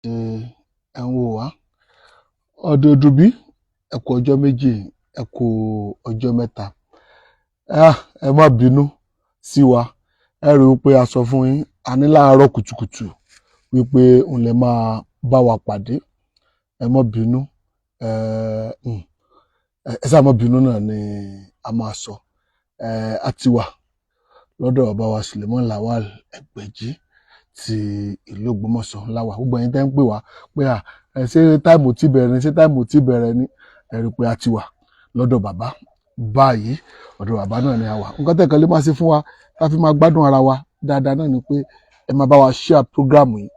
Tí ẹ ń wò wá ọdẹ òdùbí, ẹ kú ọjọ́ 2, ẹ kú ọjọ́ 3. Ẹ má bínú sí wa. Ẹ rí i pé a sọ fún yín a ní láàárọ̀ kùtùkùtù wípé òun lè máa bá wa pàdé. Ẹ má bínú, ẹ sáà má bínú náà ni a máa sọ. A ti wà lọ́dọ̀ bàbá wa Suleiman Lawal Ẹgbẹ̀jì ti ìlú Ògbómọ̀ṣọ́ ńlá wa. Gbogbo ẹ̀yin tẹ́ ń pè wá pé à ẹ ṣé time tí bẹ̀rẹ̀ ni, ṣé time tí bẹ̀rẹ̀ ni, ẹ rí i pé a ti wà lọ́dọ̀ bàbá báyìí. Ọ̀dọ̀ bàbá náà ni a wà. Nǹkan tẹ̀kan lè máa ṣe fún wa ká fi máa gbádùn ara wa dáadáa náà ni pé ẹ máa bá wa share program yìí,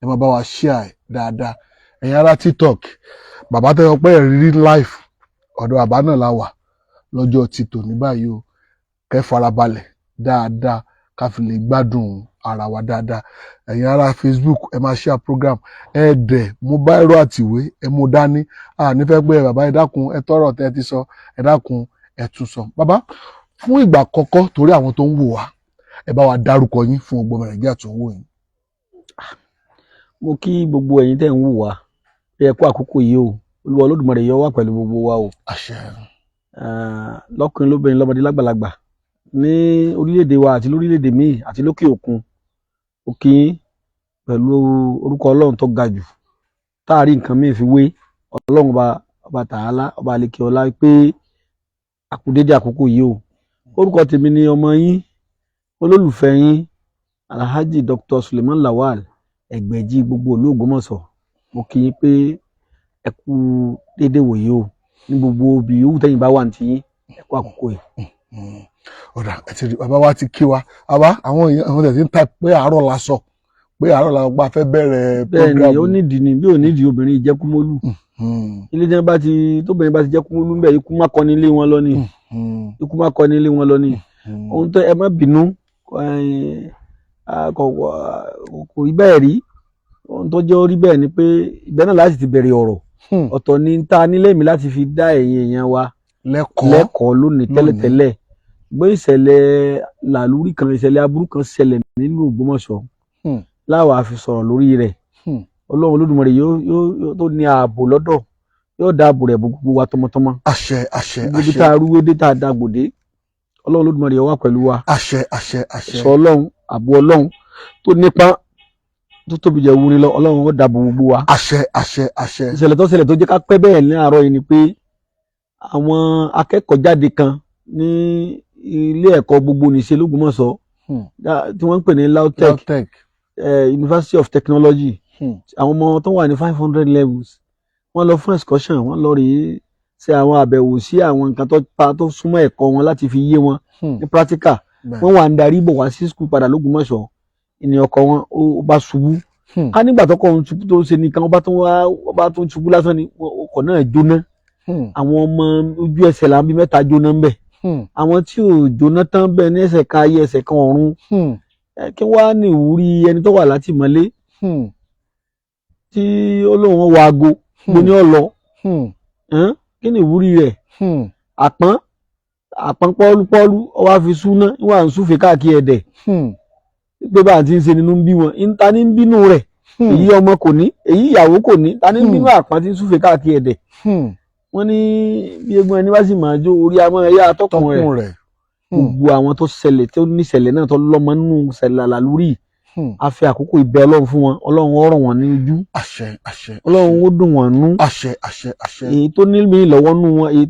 ẹ máa bá wa share ẹ̀ dáadáa. Ẹ̀yin ará TikTok, bàbá tẹ́ ọ pé ẹ̀ rí live, ọ̀dọ̀ bàbá náà la wà lọ́jọ́ ti tòní báyìí o. Kẹ́ farabalẹ̀ dáadáa ká fi lè gbádùn ara wa dáadáa. Ẹ̀yin ará Facebook, ẹ máa share program. Ẹ dẹ̀ mú biro àtìwé, ẹ mú dání. A nífẹ̀ẹ́ pé bàbá, ẹ dákun, ẹ tọrọ tẹ́ ẹ ti sọ, ẹ dákun, ẹ tún sọ. Bàbá, fún ìgbà àkọ́kọ́, torí àwọn tó ń wò wá, ẹ bá wa dárúkọ yín fún gbogbo ọmọ Nàìjíríà tó ń wò yín. Mo kí gbogbo ẹ̀yin tẹ́ ń wò wá pé ẹ kú àkókò yìí o. Olúwa Olódùmarè yóò wà pẹ̀lú gbogbo wa o. Àṣẹ. Lọ́kùnrin, lóbìnrin, lọ́mọdé, lágbàlagbà, ní orílẹ̀-èdè wa àti lórílẹ̀-èdè míì àti lókè òkun, ó kí yín pẹ̀lú orúkọ Ọlọ́run tó ga jù táàrí nǹkan míì fi wé Ọlọ́run, ọba ọba tààlà, ọba àlekè ọlá, pé àkúdédé àkókò yìí o. Orúkọ tèmi ni ọmọ yín, olólùfẹ́ yín, Alhaji Dr. Suleiman Lawal Ẹgbẹ̀jì gbogbo ìlú Ògbómọ̀ṣọ́. Mo kí yín pé ẹ kú déédéé wòye o ní gbogbo ibi yòówù tẹ́yìn bá wà ní tiyín. Ẹ kú àkókò yìí. Ọ̀dà, ẹ ti rí bàbá wa ti kí wa. Bàbá, àwọn èèyàn, àwọn tẹ̀sí ń ta pé àárọ̀ la sọ pé àárọ̀ la pa fẹ́ bẹ̀rẹ̀ Bẹ́ẹ̀ ni. program. Ó nídìí ni. Bí ò nídìí, obìnrin ìjẹkúmólú. Ilé tí wọ́n bá ti tóbìnrin bá ti jẹ́kúmólú ń bẹ̀, ikú má kọ́ ní ilé wọn lọ ni. Ikú má kọ́ ní ilé wọn lọ ni. Ohun tó ẹ má bínú, kò rí bẹ́ẹ̀ rí. Ohun tó jẹ́ ó rí bẹ́ẹ̀ ni pé ìbẹ́ náà láti ti bẹ̀rẹ̀ ọ̀rọ̀. Ọ̀tọ̀ ni ta nílé mi láti fi dá ẹ̀yin èèyàn wa lẹ́kọ̀ọ́ lẹ́kọ̀ọ́ lónìí tẹ́lẹ̀tẹ́lẹ̀ gbé. Ìṣẹ̀lẹ̀ làlúrí kan, ìṣẹ̀lẹ̀ aburú kan ṣẹlẹ̀ nílùú Ògbómọ̀ṣọ́ láwa fi sọ̀rọ̀ lórí rẹ̀. Ọlọ́run Olódùmarè yóò tó ní ààbò lọ́dọ̀, yóò dá ààbò rẹ̀ bo gbogbo wa tọmọtọmọ. Àṣẹ, àṣẹ. Gbogbo ibi Àṣẹ. tá a rúwé dé, tá a dàgbò dé, Ọlọ́run Olódùmarè yóò wà pẹ̀lú wa. Àṣẹ, àṣẹ, àṣẹ. Ẹ̀ṣọ́ Ọlọ́run, ààbò Ọlọ́run tó nípa, tó tóbi jẹ́ wúrin lọ, Ọlọ́run ó dáàbò gbogbo wa. Àṣẹ, àṣẹ, àṣẹ. Ìṣẹ̀lẹ̀ tó ṣẹlẹ̀ tó jẹ́ ká pẹ́ bẹ́ẹ̀ ní àárọ̀ yìí ni pé àwọn akẹ́kọ̀ọ́ jáde kan ní ilé ẹ̀kọ́ gbogbo nìṣe l'Ógbómọ̀ṣọ́ tí wọ́n ń pè ní LAUTECH, LAUTECH. University of Technology. Àwọn ọmọ tó wà ní 500 levels, wọ́n lọ fún excursion, wọ́n lọ rèé ṣe àwọn àbẹ̀wò sí àwọn nǹkan tó pa tó súnmọ́ ẹ̀kọ́ wọn láti fi yé wọn ní practical. Wọ́n wà ń darí bọ̀ wá sí school padà l'Ógbómọ̀ṣọ́, ìní ọkọ̀ wọn ó bá ṣubú. Ká nígbà tọkọ òun ṣubú tó ṣe nìkan, ó bá tún wá, ó bá tún ṣubú lásán ni ọkọ̀ náà jóná. Àwọn ọmọ ojú ẹsẹ̀ là ń bí mẹ́ta jóná ńbẹ̀. Àwọn tí ò jóná tán bẹ́ẹ̀ ní ẹsẹ̀ kan ayé, ẹsẹ̀ kan ọ̀run. Kí wàá ní ìwúrí ẹni tó wà látìmọ́lé tí ó lóun wọ aago mo ní ọ lọ? Kí ni ìwúrí rẹ̀? Àpọ́n àpọ́n pọ́ọ́lú-pọ́ọ́lú, ó wá fi súná, wà ń súfèé káàkiri ẹ̀dẹ̀ pé bá a ti ń ṣe nínú ń bí wọn ta ní ń bínú rẹ̀. Èyí ọmọ kò ní, èyí ìyàwó kò ní, ta ní ń bínú àpọ́n tí ń súfèé káàkiri ẹ̀dẹ̀? Wọ́n ní bí egun ẹni bá sì máa jó orí amọ́ ẹ̀yà atọ́kùn rẹ̀. Tọkùn rẹ̀. Gbogbo àwọn tó ṣẹlẹ̀, tó níṣẹ̀lẹ̀ náà, tó lọ́mọ nínú ṣẹlẹ̀ àlàlúrí, a fi àkókò ìbẹ̀ Ọlọ́run fún wọn. Ọlọ́run ó rọ̀ wọ́n ní ojú. Àṣẹ, àṣẹ. Ọlọ́run ó dùn wọ́n nú. Àṣẹ, àṣẹ, àṣẹ. Èyí tó ní mi lọ́wọ́ nú wọn, èyí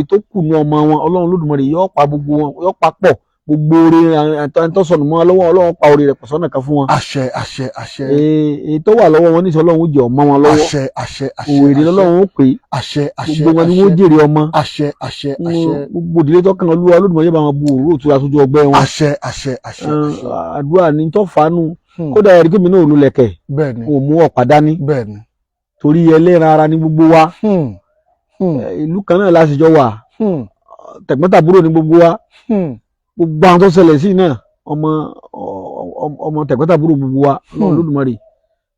tó kù ní ọmọ wọn, Ọlọ́run Olódùmarè yóò pa gbogbo wọn, yóò pa pọ̀ gbogbo oore àti tó sọnù mọ́ wọn lọ́wọ́. Ọlọ́run pa oore rẹ̀ pọ̀ sọ́nà kan fún wọn. Àṣẹ, àṣẹ, àṣẹ. Èyí tó wà lọ́wọ́ wọn níṣẹ́, Ọlọ́run ó jẹ́ ọmọ wọn lọ́wọ́. Àṣẹ, àṣẹ, àṣẹ. Òwèrè lọ́lọ́run ó pè é. Àṣẹ, àṣẹ. Gbogbo wọn ni wọ́n jèrè ọmọ. Àṣẹ, àṣẹ, àṣẹ. Gbogbo ìdílé tó kàn, Olúwa Olódùmarè yóò bá wọn bu òróró ìtura sójú ọgbẹ́ wọn. Àṣẹ, àṣẹ, àṣẹ, àṣẹ. Àdúrà ní tó fàánù. Kódà ẹ̀rí kémi náà ò lulẹ̀kẹ̀, kò mú ọ̀pá dání torí ẹlẹ́ran ara ní gbogbo wa. Ìlú kan náà la sì jọ wà. Tẹ̀gbọ́n-tàbúrò ní gbogbo wa. Gbogbo àwọn tó ṣẹlẹ̀ sí náà, ọmọ ọmọ, tẹ̀gbọ́n-tàbúrò gbogbo wa. Ọlọ́run Olódùmarè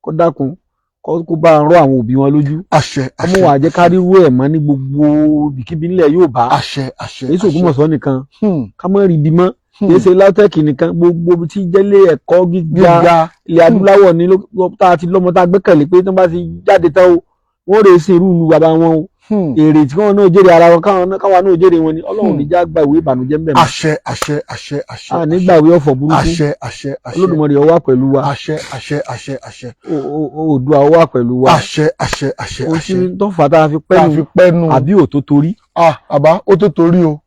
kó dákun, kó bá rọ àwọn òbí wọn lójú. Àṣẹ, ọmọ àṣẹ. wa jẹ́ ká rírú ẹ̀ mọ́ ní gbogbo ibikíbi nílẹ̀ Yorùbá. Àṣẹ, àṣẹ. Èyí sògùnmọ̀ṣọ́ nìkan, ká má rí ibi mọ́. Kì í ṣe LAUTECH nìkan, gbogbo ibi tí jẹ́lé ẹ̀kọ́ gíga gíga ilẹ̀ adúláwọ̀ ní tá a ti lọ́mọ tá a gbẹ́kẹ̀lé pé tí wọ́n bá ti jáde tán o, wọ́n rèé sí irú ìlú bàbá wọn o. Èrè tí wọ́n náà jèrè ara wọn, káwọn náà jèrè wọn ni. Ọlọ́run ní já gba ìwé ìbànújẹ́ ń bẹ̀ mọ́. Àṣẹ, àṣẹ, àṣẹ, àṣẹ. A ní gbàwé ọ̀fọ̀ burúkú. Àṣẹ, àṣẹ, àṣẹ. Olódùmarè ó wà pẹ̀lú wa. Àṣẹ, àṣẹ, àṣẹ, àṣẹ. Oòduà ó wà pẹ̀lú wa. Àṣẹ, àṣẹ, àṣẹ. Ohun Àṣẹ. tí tó fà tá a fi Tá a pẹ́ fi nu pẹ́ nu. Àbí òtó torí. Ah, àbá ó tó torí o.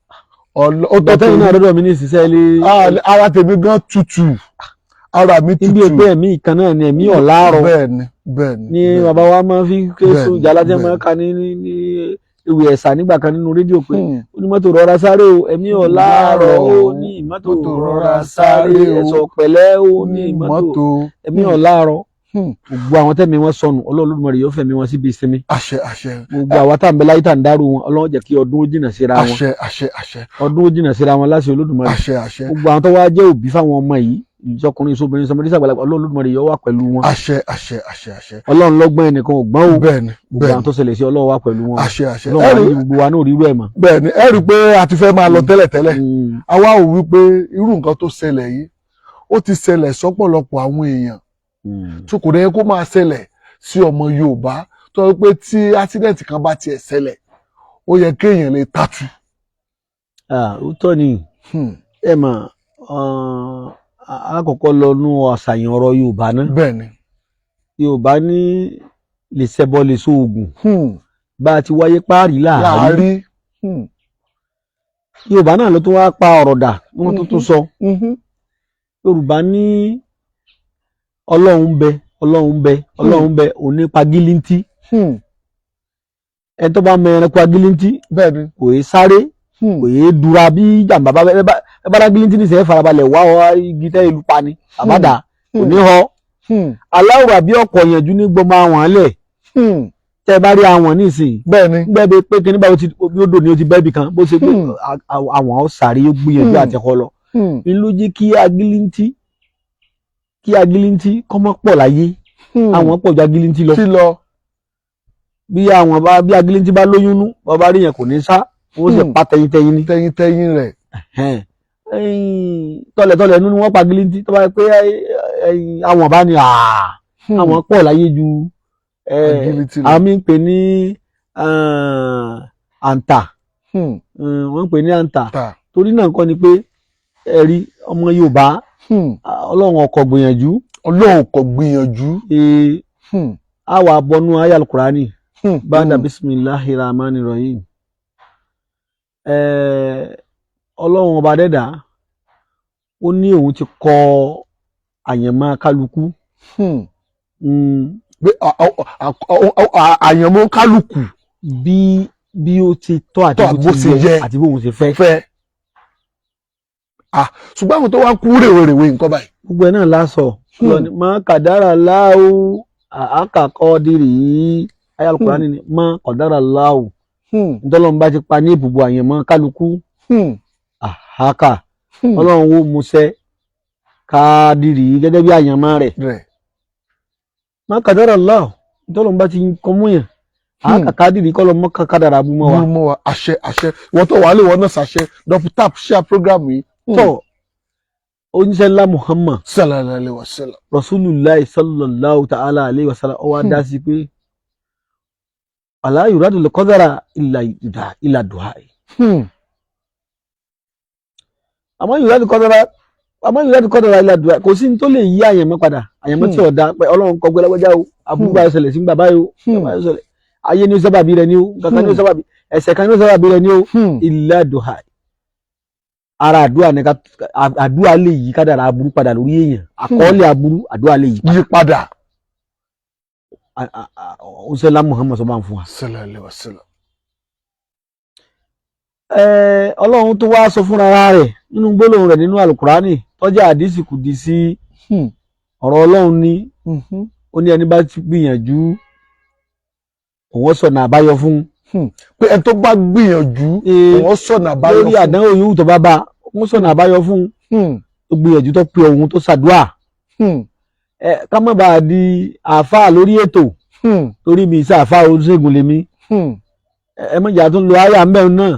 Ó tó Gbàtẹ́yìn náà torí. lọ́dọ̀ mi ní ìṣiṣẹ́ ilé. Ah, ara tèmi gan tutù, ara mi Níbi tutù. pé ẹ̀mí kan náà ni ẹ̀mí ọ̀láàrọ̀. Bẹ́ẹ̀ni, bẹ́ẹ̀ni. Ní Bẹ́ẹ̀ni. bàbá wa máa fi ké sùn jálá jẹ́ máa ka ní ewì ẹ̀sà nígbà kan nínú rédíò pé onímọ́tò rọra sáré o, ẹ̀mí ọ̀láàrọ̀ o, ní ìmọ́tò rọra sáré, ẹ̀sọ̀ pẹ̀lẹ́ o, ní ìmọ́tò, ẹ̀mí ọ̀láàrọ̀. Gbogbo àwọn tẹ́mi wọn sọnù, Ọlọ́run Olódùmarè yóò fẹ̀mí wọn síbi ìsinmi. Àṣẹ, àṣẹ. Gbogbo àwa tá à ń bẹ láyé tá à ń dárò wọn, Ọlọ́run jẹ́ kí ọdún ó jìnà síra wọn. Àṣẹ, àṣẹ, àṣẹ. Ọdún ó jìnà síra wọn láṣẹ Olódùmarè. Àṣẹ, àṣẹ. Gbogbo àwọn tó wá jẹ́ òbí fáwọn ọmọ yìí, ìjọkùnrin, sóbìnrin, sọmọdé, sàgbàlagbà, Ọlọ́run Olódùmarè yóò wà pẹ̀lú wọn. Àṣẹ, àṣẹ, àṣẹ, àṣẹ. Ọlọ́run lọ́gbọ́n, ẹnìkan ò gbọ́n o. Bẹ́ẹ̀ni. Gbogbo àwọn Bẹ́ẹ̀ni. tó ṣẹlẹ̀ sí, Ọlọ́run wà pẹ̀lú wọn. Àṣẹ, àṣẹ. Ọlọ́run Ẹ wà rí ní gbogbo wa náà rí irú ẹ̀ mọ́. Bẹ́ẹ̀ni, ẹ rí i pé a ti fẹ́ máa lọ tẹ́lẹ̀tẹ́lẹ̀. Àwa ò wí pé irú nǹkan tó ṣẹlẹ̀ yìí, ó ti ṣẹlẹ̀ sọ́pọ̀lọpọ̀ àwọn èèyàn tó kò dẹ̀ kó máa ṣẹlẹ̀ sí ọmọ Yorùbá, tó yẹ pé tí accident kan bá tiẹ̀ ṣẹlẹ̀, ó yẹ kéèyàn lè tàtú. Ah, òótọ́ ni. Ẹ mọ̀, àkọ́kọ́ lọ nú àṣàyàn ọ̀rọ̀ Yorùbá náà. Bẹ́ẹ̀ni. Yorùbá ní lè ṣẹbọ lè so oògùn, bá a ti wáyé páàrí láàárí. Láàárí. Yorùbá náà ló tún wá pa ọ̀rọ̀ dà, wọ́n tún tún sọ. Yorùbá ní Ọlọ́run bẹ, Ọlọ́run bẹ, Ọlọ́run bẹ òní pagílíntì. Ẹni tó bá mọ ẹranko agílíntì, kò yé sáré, kò yé dura bí jàǹbá bá ẹ bá dágílíntì ní sẹ́yìn, farabalẹ̀ wá ọ igi tẹ́ ìlú pa ni àbádà kò ní họ. Aláwòrán àbí ọ̀pọ̀ ìyànjú ní gbọmọ àwọn lẹ̀. Tẹ́ bá rí àwọn nísìnyí, gbẹ́bí pé kí nígbà bí ó dò ní o ti bẹ́ẹ̀bì kan bó ṣe pé àwọn ó sáré, ó gbìyànjú àti ẹ̀kọ́ lọ. Ló jẹ́ kí agilintí kọ́mọ́ pọ̀ láyé. Àwọn pọ̀ ju agilintí lọ. Tí lọ. Bí àwọn bá bí agilintí bá lóyún nú, bàbá rí yẹn kò ní sá, wọ́n sì pa tẹyintẹyin ni. Tẹyintẹyin rẹ̀. Tọ̀lẹ̀tọ̀lẹ̀ nínú wọn pa agilintí tó bá yẹ pé àwọn bá ní àwọn pọ̀ láyé ju Agilintí lọ. Àwọn míì ń pè ní àǹtà. Wọ́n ń pè ní àǹtà. Ta. Torí náà kọ́ ni pé ẹ̀rí ọmọ Yorùbá, Ọlọ́run ọkọ̀ gbìyànjú. Ọlọ́run kò gbìyànjú. A wà bọnú ayé alukurani bada bisimilahi rahman rahim. Ọlọ́run ọba dẹ́dà ó ní òun ti kọ àyànmọ́ kálukú. Pé àyànmọ́ kálukú bí ó ti tọ́ àti tọ́ bó ti yẹ àti bó òun ṣe fẹ́. Fẹ́. Ah, ṣùgbọ́n àwọn tó wá kú rèwerèwe nǹkan báyìí. Gbogbo ẹ̀ náà lásọ lọ ni mọ kàdárà láwù àákàkọ́ dìrì yìí, ayé alukurani ni mọ kàdárà láwù. Ntọ́lọ́run bá ti pa ní ìbùbù àyànmọ́ kálukú, àhákà, Ọlọ́run ó musẹ́ káàdìrì gẹ́gẹ́ bí àyànmọ́ rẹ̀. Rẹ̀. Má kàdárà láwù, ntọ́lọ́run bá ti kọ́ mú yàn, àákà kádìrì kọ́ lọ mọ́ kádàrà bú mọ́ wa. Mú mọ́ wa. Àṣẹ, àṣẹ. Ìwọ́n tó wà á lè wọ́n náà ṣàṣẹ, double tap, share program yìí. Tọ́ oníṣẹ́ ńlá Muhammad Sallallahu alaihi wasallam. Rasulullah sallallahu ta'ala alayhi wa sallam, ó wá dá sí pé ala yuradu al-qadara illa du'a. Àmọ́ yuradu al-qadara illa du'a, kò sí ní tó lè yí àyànmọ́ padà, àyànmọ́ tí ò da pé Ọlọ́run kọ gbẹlẹ́gbẹ́já o, aburú bá ṣẹlẹ̀ sí bàbá yìí o, bàbá yìí ṣẹlẹ̀ ayé ní ó sábàbí rẹ̀ ní o, kankan ní ó sábàbí ẹ̀ṣẹ̀ kan ní ó sábàbí rẹ̀ ní o, illa du'a. Ara àdúrà ní ká àdúrà lè yí kádàrá aburú padà lórí èèyàn, àkọọ́lẹ̀ aburú, àdúrà lè yí Yí padà. Ọ̀sẹ̀lá Muhammad sọ bá ń fún wa. Sallallahu alaihi wasallam. Ọlọ́run tó wá sọ fúnra rẹ̀ nínú gbólóhùn rẹ̀ nínú alukurani tọ́jà àdìsí kù di sí ọ̀rọ̀ Ọlọ́run ní ó ní ẹni bá ti gbìyànjú, òun sọ̀nà àbáyọ fún. Pé ẹni tó bá gbìyànjú, òun sọ̀nà àbáyọ lórí fún. Àdánwò yòówù tó bá bá, òun sọ̀nà àbáyọ fún. Tó gbìyànjú, tó pe òun, tó ṣàdúà. Ká má bàa di àáfàá lórí ètò, torí mi ìsá àáfàá oníṣègùn lèmi. Ẹ má jà tún lo àyà mẹ́rin náà,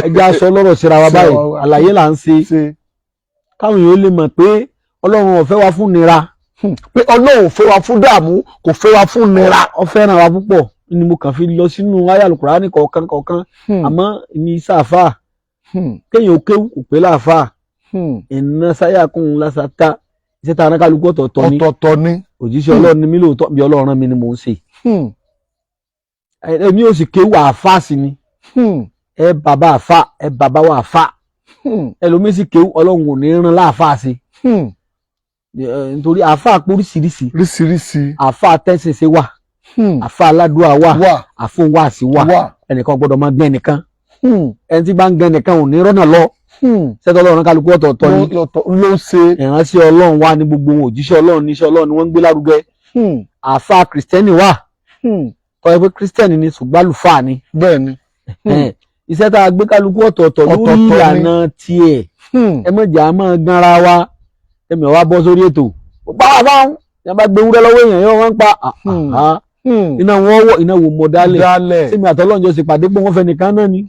ẹ jẹ́ aṣọ lọ́rọ̀ síra wa Síra báyìí. wa. Àlàyé là ń ṣe. Ṣe. Káwọn èèyàn lè mọ̀ pé Ọlọ́run ò fẹ́ wa fún nira. Pé Ọlọ́run ò fẹ́ wa fún dààmú, kò fẹ́ wa fún nira. Ó fẹ́ràn wa púpọ̀ ni mo kàn fi lọ sínú àyá Al-Kùránì kọ̀ọ̀kan kọ̀ọ̀kan. Àmọ́ ní sáfà, kéèyàn ó kéwú kò pé láàfà. Iná sáyà kún lásàtà, iṣẹ́ tá a rán kálukú ọ̀tọ̀ọ̀tọ̀ ni. Ọ̀tọ̀ọ̀tọ̀ ni. Òjíṣẹ́ Ọlọ́run ni mí lóòótọ́, bí Ọlọ́run rán mi ni mò ń ṣe. Èmi ò sì kéwú, àáfà sí ni. Ẹ bàbá àáfà, ẹ bàbá wa àáfà. Ẹlòmíín sì kéwú, Ọlọ́run ò ní rán láàfà sí. Nítorí àáfà póríṣiríṣi. Ríṣiríṣi. Àáfà tẹ́sẹ̀ṣe wà, àáfà aládùá wà, wà, àfóhùnwàsí wà. Wà. Ẹnìkan gbọ́dọ̀ máa gbẹ́ ẹnìkan. Ẹni tí bá ń gbẹ́ ẹnìkan ò ní rọ́nà lọ. Sẹ́tọ́ Ọlọ́run kálukú ọ̀tọ̀ọ̀tọ̀ ni. Lọ́tọ̀ ló ń ṣe. Ìránṣẹ́ Ọlọ́run wà ní gbogbo wọn, òjíṣẹ́ Ọlọ́run, níṣẹ́ Ọlọ́run ni wọ́n ń gbé lárugẹ. Àáfà kìrìsìtẹ́nì wà, tọ́ ẹ pé kìrìsìtẹ́nì ni ṣùgbọ́n àlùfáà ni. Bẹ́ẹ̀ ni. Iṣẹ́ tá a gbé kálukú ọ̀tọ̀ọ̀tọ̀ lórí Ọ̀tọ̀ọ̀tọ̀ ni. ìlànà tiẹ̀. Ẹ má jẹ́ a máa gánra wa. Ẹ̀mí ọ̀wá bọ́ sórí ètò báwa fáwọn yẹn bá gbé wúrẹ́ lọ́wọ́ èèyàn yóò wọ́n ń pa. Iná wọn wọ iná wò mọ̀ dálẹ̀. Dálẹ̀. Sẹ́mi àtọ́lọ́njọ́ sì pàdé pé wọ́n fẹ́ nìkan náà ni.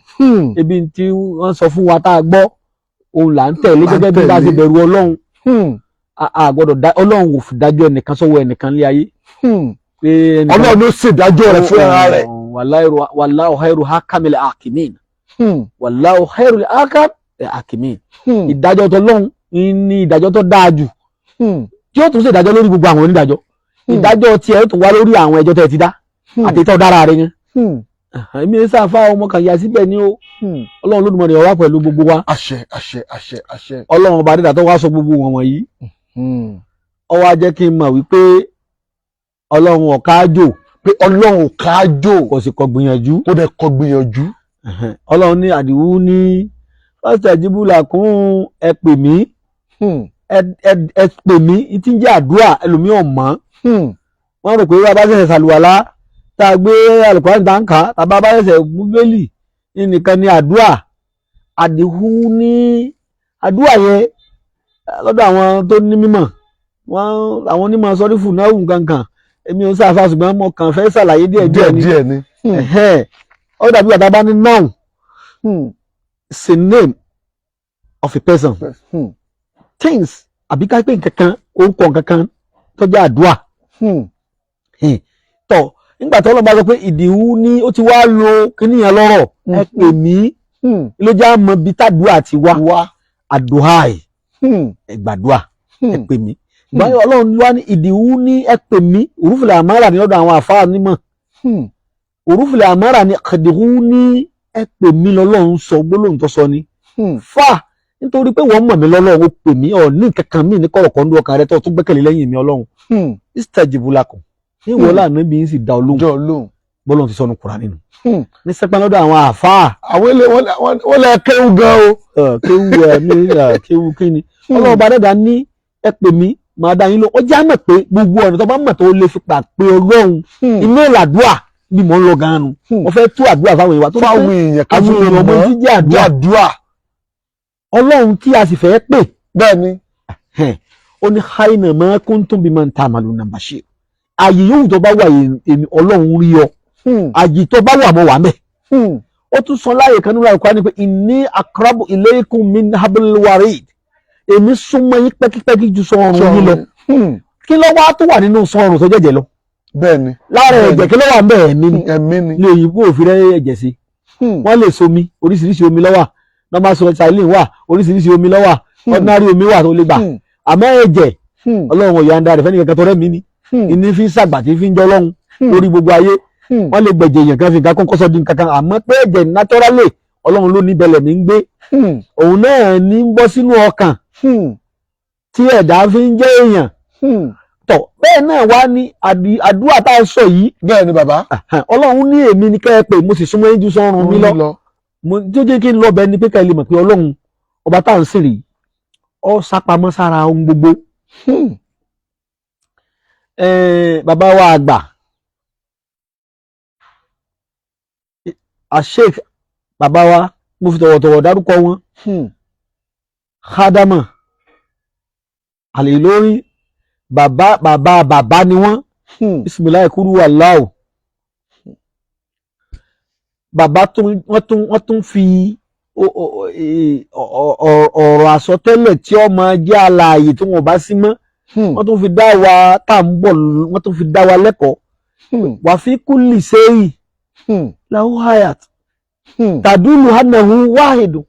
Ebi tí wọ́n sọ fún wa tá a gbọ́ òun là ń tẹ̀lé. Là ń Gẹ́gẹ́ bí bá a ṣe tẹ̀lé. bẹ̀rù Ọlọ́run, a gbọ́dọ̀ dá Ọlọ́run ò fi dájọ́ ẹnìkan sọ́wọ́ ẹnìkan lé ayé pé ẹnìkan- Ọlọ́run ló ṣèdájọ́ rẹ̀ fún ara rẹ̀. Wallahu khairu hakamil hakimin. Wallahu khairul hakimin. Ìdájọ́ tọlọ́run ní ìdájọ́ tó dáa jù, tí ó tún ṣe ìdájọ́ lórí gbogbo àwọn onídàájọ́. Ìdájọ́ tiẹ̀ ó tún wá lórí àwọn ẹjọ́ tẹ́ ẹ ti dá àti tọ́ dára rẹ̀ yẹn. Èmi ń sáfà ọmọ kan yà síbẹ̀ ni ó. Ọlọ́run Olódùmarè ó wà pẹ̀lú gbogbo wa. Àṣẹ, àṣẹ, àṣẹ, àṣẹ. Ọlọ́run ọba dídà tó wá sọ gbogbo wọn wọ̀nyí, ó wá jẹ́ kí n mọ̀ wípé Ọlọ́run ọ̀kájò. Pé Ọlọ́run ò kájò. Kò sì kọ gbìyànjú. Kó dẹ̀ kọ gbìyànjú. Ọlọ́run ní àdìwú ní pásítọ̀ jíbúlà kún, ẹ pè mí. Ẹ pè mí tí ń jẹ́ àdúrà, ẹlòmíràn mọ́. Wọ́n rò pé bá a bá ṣẹ̀ṣẹ̀ ṣàlùwàlá, tá a gbé Àlùkùránì tá a ń kà á, tàbá bá ṣẹ̀ṣẹ̀ mú Bíbélì nìkan ni àdúrà. Àdìwú ní àdúrà yẹn lọ́dọ̀ àwọn tó ní mímọ̀, wọ́n àwọn onímọ̀ sọ́rífù náà wù kankan. Èmi ò sáfà, ṣùgbọ́n mo kàn fẹ́ ṣàlàyé díẹ̀ díẹ̀ ni. Díẹ̀ ni. Ẹ̀hẹ́n. Ó dàbí bàtà bá ní noun is a name of a person, things, àbí ká pé nǹkan kan, orúkọ nǹkan kan tó jẹ́ àdúrà. Tọ̀ nígbà tó Ọlọ́run bá sọ pé ìdìhú ní, ó ti wá lo kíní yẹn lọ́rọ̀, ẹ pè mí, ló jẹ́ àmọ́ bí tàdúrà ti wá. Wá. Àdúrà ẹ̀, ẹ gbàdúrà, ẹ pè mí. Ìgbà Ọlọ́run wá ní ìdìhú ní ẹ pè mí, òrùfìlà àmàrà ní ọ̀dọ̀ àwọn àfáà nímọ̀. Òrùfìlà àmàrà ní ìdìhú ní ẹ pè mí lọ́lọ́run sọ, gbólóhùn tó sọ ni. Fà nítorí pé wọ́n mọ̀ mí lọ́lọ́run, ó pè mí, ọ̀ ní nǹkan kan mí ní kọ̀rọ̀kọ̀ ń dún ọkàn rẹ tó tún gbẹ́kẹ̀lé lẹ́yìn mi Ọlọ́run. Istajibu lakum ní ìwọ láàánú bí n sì dá ọ lóhùn. Jọ lóhùn. Bọ́lọ́run ti sọnù Kùránì nínú ní sẹ́pẹ́ lọ́dọ̀ àwọn àfáà. Àwọn ilé wọn lè kéwú gan o. Kéwú ẹ mi kéwú kíni? Ọlọ́run bá dẹ́dà ní ẹ pè mí, màá dá yín lóhùn. Ó já mọ̀ pé gbogbo ọ̀nà tó bá mọ̀ tó lè fi pa pé Ọlọ́run, inú ìlàdúà bí mò ń lọ gan-an nu. Mo fẹ́ tú àdúrà fáwọn èèyàn wa tó Fáwọn èèyàn kan àwọn tún lè èèyàn ọmọ mọ̀ tí jẹ́ àdúrà. Àdúrà. Ọlọ́run tí a sì fẹ́ pè, Bẹ́ẹ̀ ni. Ó ní haina ma kuntum bima ta'maluna bashir. Ààyè yòówù tó bá wà, èmi Ọlọ́run rí ọ. Ààyè tó bá wà, mọ́ wà mẹ́. Ó tún sọ láàyè kan nínú Al-Qur'ani pé inni aqrabu ilaykum min hablil warid, èmi súnmọ́ yín pẹ́kípẹ́kí ju sọ̀rùn yín lọ. Kí ló wá tó wà nínú sọ̀rùn tó jẹ́jẹ́ lọ? Bẹ́ẹ̀ ni. Lára Bẹ́ẹ̀ni. ẹ̀jẹ̀, kí ló wà ń bẹ̀? Ẹ̀mí ni. Ẹ̀mí ni. Ní òyìnbó òfin rẹ̀ ẹ̀jẹ̀ sí. Wọ́n lè somi, oríṣiríṣi omi ló wà, normal saline wà, oríṣiríṣi omi ló wà, ordinary omi wà tó lè gbà. Àmọ́ ẹ̀jẹ̀, Ọlọ́run ọ̀yà ń darí fẹ́ni kankan tó rẹ́ mi ni. Ìní fi ń ṣàgbà tí fi ń jọ Ọlọ́run lórí gbogbo ayé. Wọ́n lè gbẹ̀jẹ̀ èèyàn kan fi nǹkan kọ́kọ́ sọ di nǹkan kan, àmọ́ pé ẹ̀jẹ̀ naturally, Ọlọ́run ló ní bẹ̀lẹ̀ ní ń gbé. Òun náà ní ń bọ́ sínú ọkàn tí ẹ̀dá fi ń jẹ́ èèyàn. Tọ̀ bẹ́ẹ̀ náà wá ní àdúrà tá a sọ yìí. Bẹ́ẹ̀ ni, bàbá. Ọlọ́run ní èmi ní kẹ́ ẹ pé mo sì súnmọ́ yín ju sọ́run mi lọ. Tí ó jẹ́ kí n lọ bẹ́ẹ̀ ni pé ká ẹ lè mọ̀ pé Ọlọ́run ọba tá à ń sìn rèé, ó sápamọ́ sára ohun gbogbo. Bàbá wa àgbà Asheik, bàbá wa, mo fi tọ̀wọ̀tọ̀wọ̀ dárúkọ wọn, Khadama Àlè-Ìlórí, bàbá bàbá bàbá ni wọ́n. Bisimilayi kúrú wàláwò. Bàbá tún wọ́n tún fi Ọ̀rọ̀ àsọtẹ́lẹ̀ tí ó máa jẹ́ alààyè tí wọn ò bá sí mọ́, wọ́n tún fi dá wa tá à ń bọ̀, wọ́n tún fi dá wa lẹ́kọ̀ọ́. Wà fi kulli shay'in lahu hayat tàdúlù hanahu wáhìdù.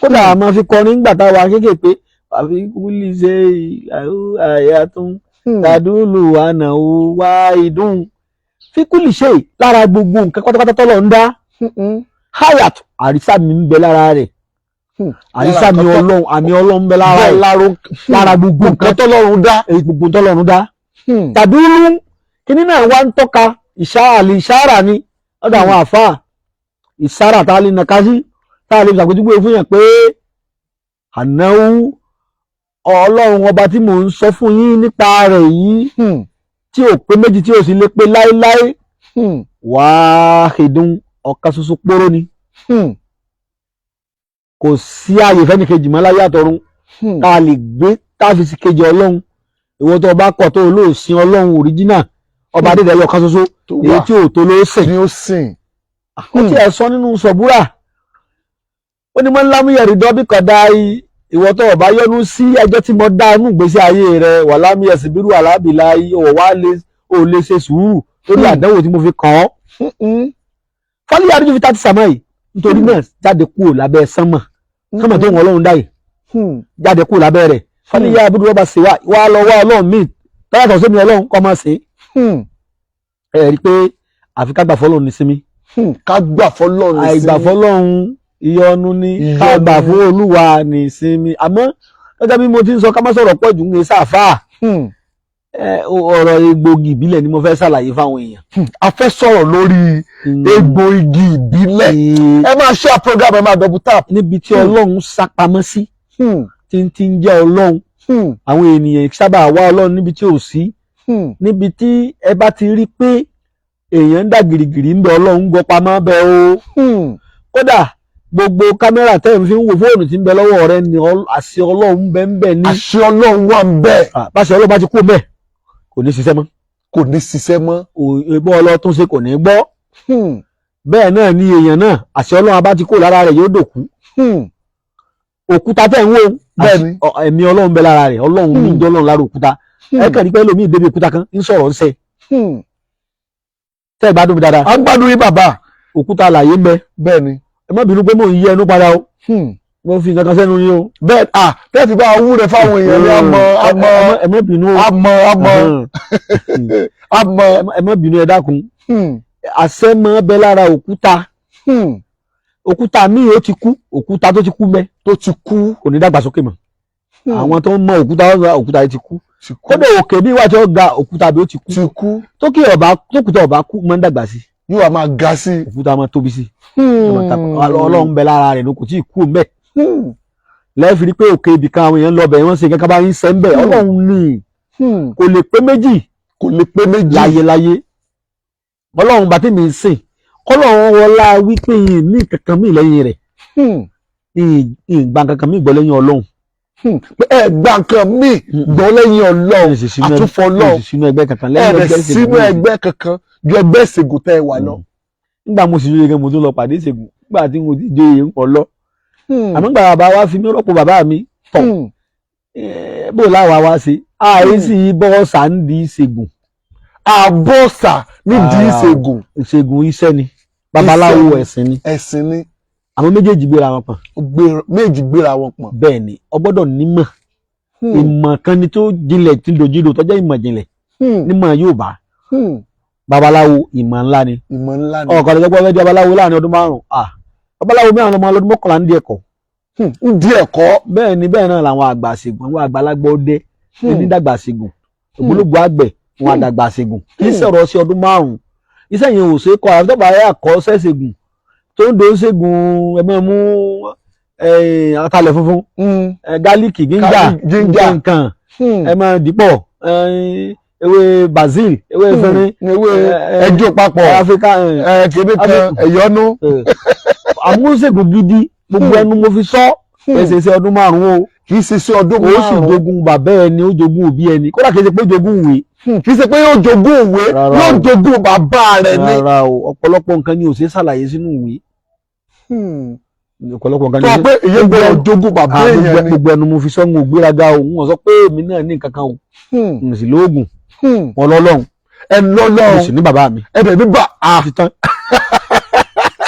Kódà a máa fi kọrin nígbà tá a wà kéékèèké, wà fi kulli shay'in lahu hayatun tàdúlù hanahu wáhìdùn. Fi kulli shay'in, lára gbogbo nǹkan pátápátá tọ́lọ̀ ń dá, hayat, àrísà mi ń bẹ lára rẹ̀. Àrísà mi Ọlọ́run, àmì Ọlọ́run ń bẹ lára rẹ̀, lára gbogbo nǹkan nǹkan tọ́lọ́run dá. Èyí gbogbo tọ́lọ́run dá. Tàdúlù kíní náà wá ń tọ́ka ìṣáàlì, ìṣáàrà ni lọ́dọ̀ àwọn àfáà, ìṣáàrà tá a lè nàka sí, tá a lè ṣàpèjúwe fún yàn pé ànáwó Ọlọ́run ọba tí mò ń sọ fún yín nípa rẹ̀ yìí, tí ò pé méjì, tí ò sì lè pé láéláé, wáhídùn, ọ̀kan ṣoṣo póró ni. Kò sí ààyè fẹ́nìkejì mọ́ láyé àtọ̀run tá a lè gbé tá a fi sí kejì Ọlọ́run. Ìwọ tó o bá kọ̀ tó o lóò sin Ọlọ́run òríjínà ọba adédèyọ kan ṣoṣo tó èyí wà tí ò tó ló sìn. Ni ó sìn. Ó ti ẹ̀ sọ nínú sọ̀búrà, ó ní mọ́ lámúyẹ̀rì dọ́bí kọ̀dá ìwọ tó o bá yọnu sí ẹjọ́ tí mo dá inú ìgbésí ayé rẹ, wà lámúyẹ̀sì bírú alábìlá, ò wá lè ò lè ṣe sùúrù lórí àdánwò tí mo fi kàn ọ́. Fálíyà àdúgbò fi tàti sàmọ́ yìí, nítorí náà jáde kúrò lábẹ́ sánmọ̀, sánmọ̀ tó wọn Ọlọ́run dá yìí, jáde kúrò lábẹ́ rẹ̀. Fálíyà àbúrò rọ́bà sí wa wá lọ wá Ọlọ́run míì tọ́yàtọ̀ sí mi, Ọlọ́run kọ́ máa ṣe é. Ẹ rí i pé àfi ká gbà fọlọ́run ní sinmi. Ká gbà fọlọ́run ní Àìgbà sinmi. fọlọ́run ìyọnu ni. Ìyọnu Ká gbà ni. fún Olúwa ní sinmi. Àmọ́ gẹ́gẹ́ bí mo ti ń sọ, ká má sọ̀rọ̀ pọ̀ jù ń gbé sáfà. Ọ̀rọ̀ egbògi ìbílẹ̀ ni mo fẹ́ ṣàlàyé fáwọn èèyàn. A fẹ́ sọ̀rọ̀ lórí egbò igi ìbílẹ̀. Ẹ máa share program, ẹ máa double tap. Níbi tí Ọlọ́run sá pamọ́ sí, tí ń jẹ́ Ọlọ́run, àwọn ènìyàn sábà wá Ọlọ́run níbi tí ò sí. Níbi tí ẹ bá ti rí pé èèyàn ń dà gìrìgìrì ń bẹ, Ọlọ́run ń gọ pamọ́ bẹ o. Kódà gbogbo kámẹ́rà tẹ́ ń fi ń wo fóònù tí ń bẹ lọ́wọ́ rẹ ni àṣẹ Ọlọ́run bẹ ń bẹ ní. Àṣẹ Ọlọ́run wà ń bẹ. Báṣẹ Ọlọ́run bá ti kú mẹ́, kò ní ṣiṣẹ́ mọ́. Kò ní ṣiṣẹ́ mọ́. Ìbọn Ọlọ́run tún ṣe kò ní gbọ́. Bẹ́ẹ̀ náà ni èèyàn náà, àṣẹ Ọlọ́run bá ti kú lára rẹ̀, yóò dòkú. Òkúta tẹ́ ń wò, Bẹ́ẹ̀ni. ẹ̀mí Ọlọ́run bẹ lára rẹ̀. Ọlọ́run ní jọ́ Ọlọ́run lára òkúta. Ẹ kàn ní pé lómi ìdébi òkúta kan ń sọ̀rọ̀ ń sẹ́. Tẹ́ ẹ gbádùn mi dáadáa? À ń gbádùn yín, bàbá. Òkúta àlàyé ń bẹ. Bẹ́ẹ̀ni. Ẹ má bínú pé mò ń yí ẹnu padà o. Mo fi nǹkan kan sẹ́nu yín o. Bẹ́ẹ̀ à tẹ́ẹ̀ fi bá a wúre fáwọn èèyàn ni a mọ̀, a mọ̀. Ẹ má bínú o. A mọ̀, a mọ̀, a mọ̀. Ẹ má bínú, ẹ dákun. Àṣẹ máa bẹ lára òkúta. Òkúta míì ó ti kú, òkúta tó ti kú mẹ́ Tó ti kú. Kò ní dàgbàsókè mọ́. Àwọn tó ń mọ òkúta, òkúta yìí ti kú. Ti kú. Kódà òkè bí wàá tí ó ga, òkúta bí ó ti kú. Ti kú. Tókè ọba, tókùtà ọba kú, máa ń dàgbà sí. Yóò wá máa ga sí. Òkúta máa tóbi sí. Ọlọ́run bẹ lára rẹ̀ ló kò tí ì kú mẹ́. Lẹ́ẹ̀fì rí pé òkè ibì kan, àwọn èèyàn lọ bẹ̀, wọ́n ṣe kankan bá ń sẹ́ ń bẹ̀. Ọlọ́run ní kò lè pé méjì. Kò lè pé méjì. Láyéláyé Ọlọ́run bá tèmi ń sìn, kọ́lọ́run wọlá wípé yìí ní kankan mí lẹ́yìn rẹ̀, ìgbà kankan mí gbọ́ lẹ́yìn Ọlọ́run. Pé ẹ gba nǹkan míì gbọ́ lẹ́yìn Ọlọ́run, àtúfọ̀ Ọlọ́run. Sínú ẹgbẹ́ kankan Ẹ lẹ́yìn rẹ̀ ẹgbẹ́ sínú ìṣègùn. ẹgbẹ́ kankan ju ẹgbẹ́ ìṣègùn tẹ́ ẹ wà lọ. Nígbà mo sì jóye gan, mo tún lọ pàdé ìṣègùn. Nígbà tí mo ti jóye ń pọ̀ lọ, àmọ́ nígbà bàbá wa fi mí rọ́pò bàbá mi tọ̀, bó láwa wá sí àìsí bọ́ọ̀sà ń di ìṣègùn. Àbọ̀sà nídìí Rárá o. ìṣègùn. Ìṣègùn iṣẹ́ ni, babaláwo Iṣẹ́ ni. ẹ̀sìn ni. Ẹ̀sìn ni. Àwọn méjèèjì gbéra wọn pọ̀n. Ó méjì gbéra wọn pọ̀n. Bẹ́ẹ̀ ni, o gbọ́dọ̀ nímọ̀. Ìmọ̀ kan ni tó jinlẹ̀, tí dojúdo tó jẹ́ ìmọ̀ jinlẹ̀ nímọ̀ Yorùbá. Babaláwo ìmọ̀ ńlá ni. Ìmọ̀ ńlá ni. Ọ̀kan lè gbọ́ fẹ́ di babaláwo láàrin ọdún 5. Ah, babaláwo mẹ́rin ọmọ ọlọ́dún 11 ń di ẹ̀kọ́. Ń di ẹ̀kọ́. Bẹ́ẹ̀ ni, bẹ́ẹ̀ náà làwọn àgbà ṣègùn, àwọn àgbàlagbà ọdẹ ní dàgbà ṣègùn, ògbólógbò àgbẹ̀ wọn àdàgbà ṣègùn. Kì í sọ̀rọ̀ sí ọdún 5, iṣẹ́ yẹn ò ṣe é kọ́. Àfi tó bá yà kọ́ ṣẹ́ṣègùn tó ń do ṣègùn, ẹ máa mú atalẹ̀ funfun, gálíìkì, gíńjà, Ginger. nǹkan ẹ máa dìpọ̀, ewé basil, ewé efinrin, Ewé ẹjọ́ papọ̀. Áfíríkà. Kìnìún kan ẹ̀yọ́nú. Àmúṣègùn gidi, gbogbo ẹnu mo fi sọ, ẹsẹ̀ ṣe ọdún 5 o. Kì í ṣe sí ọdún Ó sì 5. jogún bàbá ẹni, ó jogún òbí ẹni, kódà kì í ṣe pé jogún ìwé. Kì í ṣe pé yóò jogún òwe. Rárá Yóò o. jogún bàbá rẹ̀ ni. Rárá o, ọ̀pọ̀lọpọ̀ nǹkan ni ò ṣe é ṣàlàyé sínú ìwé. Ọ̀pọ̀lọpọ̀ nǹkan Tó o pé èyí gbọ́dọ̀ jogún bàbá èèyàn ni. Gbogbo ẹnu mo fi sọ́ngun ògbéraga o. Wọ́n sọ pé èmi náà ní nǹkan kan o, n sì lóògùn wọn lọ́lọ́run. Ẹ Mo lọ́lọ́run. sì ní bàbá mi. Ẹ bẹ̀ mí bà á. Ti tán.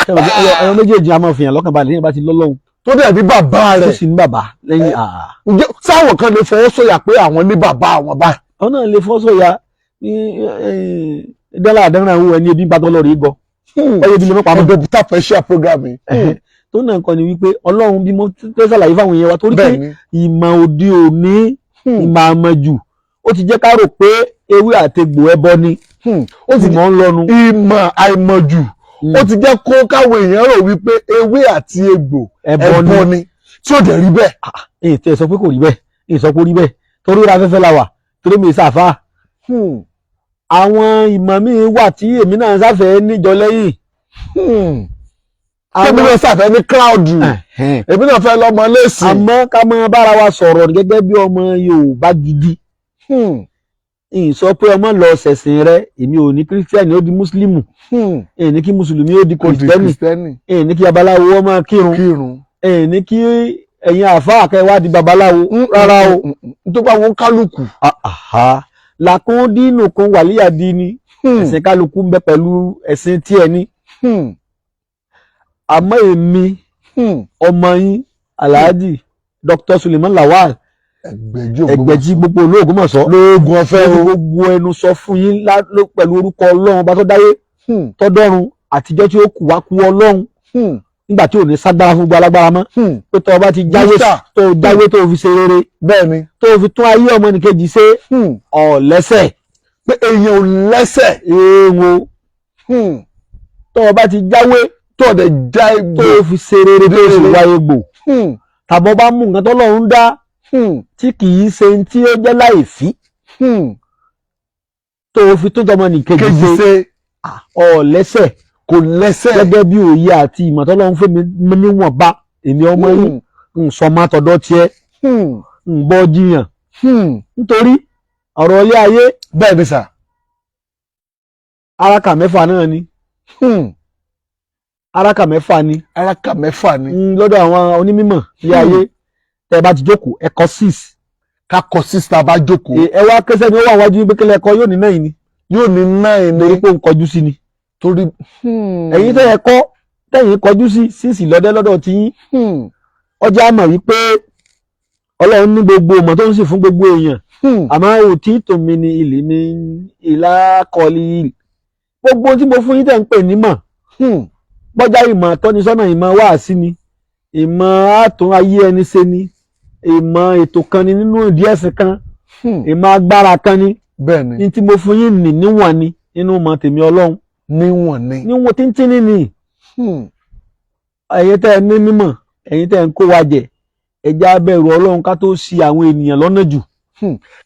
Ẹyọ méjèèjì a máa fìyàn lọ́kàn balẹ̀ ní ìbá ti lọ́lọ́run Tó dẹ̀ bí bàbá tó rẹ̀. sì ní bàbá lẹ́yìn. Ǹjẹ́ sáwọn kan lè fọwọ́ sọ̀yà pé àwọn ní bàbá àwọn báyìí? Àwọn náà lè fọ́ sọ̀yà ní dọ́là àdánrà àwọn ẹni ebi ń bá tọ́ lọ́rọ̀ yìí gọ ọyẹ ibi lè mọ́ pamọ́. Ẹ̀dọ̀ peter fẹ́ program yìí. Tó náà kọ́ ni wípé Ọlọ́run bí mo tẹ́ ṣàlàyé fáwọn èèyàn wa torí pé Bẹ́ẹ̀ ni. ìmọ̀ òde òní, ìmọ̀ àmọ̀jù, ó ti jẹ́ ká rò pé ewé àtegbò ẹbọ ni. Ó ti Ìmọ̀ ń lọnu. Ìmọ̀ àìmọ̀jù, ó ti jẹ́ kó káwọn èèyàn rò wípé ewé àti egbò ẹbọ ẹbọ ni. ni, tí ò dẹ̀ rí bẹ́ẹ̀. Èyí tẹ́ ẹ sọ pé kò rí bẹ́ẹ̀, èyí sọ pé ó rí bẹ́ẹ̀ torí ra afẹ́fẹ́ la wà, torí mi ṣàfà. Àwọn ìmọ̀ míì wà tí èmi náà sáfẹ́ níjọ lẹ́yìn. Tẹ́mi náà sàfẹ́ ní crowd, èmi náà fẹ́ lọ́mọ lẹ́sìn. Àmọ́ ká máa bára wa sọ̀rọ̀ gẹ́gẹ́ bí ọmọ Yorùbá gidi. Ìyìn sọ pé ọmọ lọ ṣẹ̀sìn rẹ. Èmi ò ní kírísítẹ́nì ó di mùsùlùmù, èyí ní kí mùsùlùmí ó di Kò di kìrìsìtẹ́nì, kìrìsìtẹ́nì. Èyí ní kí babaláwo ó máa kírun, Kírun. Èyí ní kí ẹ̀yin àáfàá kẹ́ wá di babaláwo rárá o. Tó bá wọn kálukú. Làkún dínú kan wàlíyà di ni ẹ̀sìn kálukú ń bẹ pẹ̀lú ẹ̀sìn tiẹ̀ ni. Àmọ́ èmi, ọmọ yín, Alhaji Dr. Suleiman Lawal Ẹgbẹ̀jì. Ẹgbẹ̀jì gbogbo olóògùnmọ̀sọ́ Lóògùn ọ̀fẹ́ o. Gbogbo ẹnu sọ fún yín pẹ̀lú orúkọ Ọlọ́run ọba tó dáyé, tó dọ́run, àtijọ́ tí ó kù wá kú Ọlọ́run, nígbà tí ò ní ságbára fún gbogbo alágbára mọ́, pé tó o bá ti jáwé, Bísà. tó o jáwé, tó o fi ṣe rere, Bẹ́ẹ̀ ni. tó o fi tún ayé ọmọnìkejì ṣe, ọ̀lẹ́sẹ̀. Pé èèyàn ò lẹ́sẹ̀. Èèwọ̀, tó o bá ti jáwé, Tó ọ̀dẹ̀ já egbò, tó o fi ṣe rere, tó o sì Rere. wá egbò, tàbọ̀ bá mú nǹkan tọ́lọ́run dá tí kì í ṣe tí ó jẹ́ láìfí, tó o fi tún tọmọnìkejì Kejì ṣe, ṣe, ọ̀lẹ́sẹ̀. Kò lẹ́sẹ̀. Gẹ́gẹ́ bí òye àti ìmọ̀ tọ́lọ́run fún mi níwọ̀nba, èmi ọmọ yín ń sọ má tọ̀dọ̀ tiẹ̀ ń bọ́ jiyàn nítorí ọ̀rọ̀ ilé ayé. Bẹ́ẹ̀ ni sà. Araka mẹ́fà náà ni. Araka mẹ́fà ni. Araka mẹ́fà ni. Lọ́dọ̀ àwọn onímọ̀ ilé ayé, tẹ́ ẹ bá ti jókòó, ẹ kọ 6. Ká kọ 6 tá a bá jókòó. Ẹ wá kẹsẹ́ ni ó wà wájú pé kílẹ̀ ẹ̀kọ́ yóò ní 9 ni. Yóò ní 9 ni. Torí pé òun kọjú sí ni. Torí. Ẹ̀yin tẹ́ ẹ kọ́, tẹ́yìn kọjú sí 6 lọ́dẹ́ lọ́dọ̀ tí yín. Ọjà mọ̀ wípé Ọlọ́run ní gbogbo ìmọ̀ tó ń sì fún gbogbo èèyàn, àmọ́ òtí tòmí ni ìlì mi ìlà kọ́lí gbogbo tí mo fún yín tẹ̀ ń pè nímọ̀, bọ́jà ìmọ̀ tọ́nisọ́nà, ìmọ̀ wáàsí ni, ìmọ̀ àtún ayé ẹni ṣe ni, ìmọ̀ ètò kan ni nínú ìdí ẹ̀sìn kan, ìmọ̀ agbára kan ni. Bẹ́ẹ̀ ni. Ní tí mo fún yín nì níwọ̀n ni nínú ìmọ̀ tèmi Ọlọ́run. Níwọ̀n ni. Níwọ̀n tíntínní ni. Ẹ̀yin tẹ́ ẹ ní mímọ̀, ẹ̀yin tẹ́ ẹ ń kó wa jẹ, ẹ jẹ́ á bẹ̀rù Ọlọ́run ká tó ṣì àwọn ènìyàn lọ́nà jù.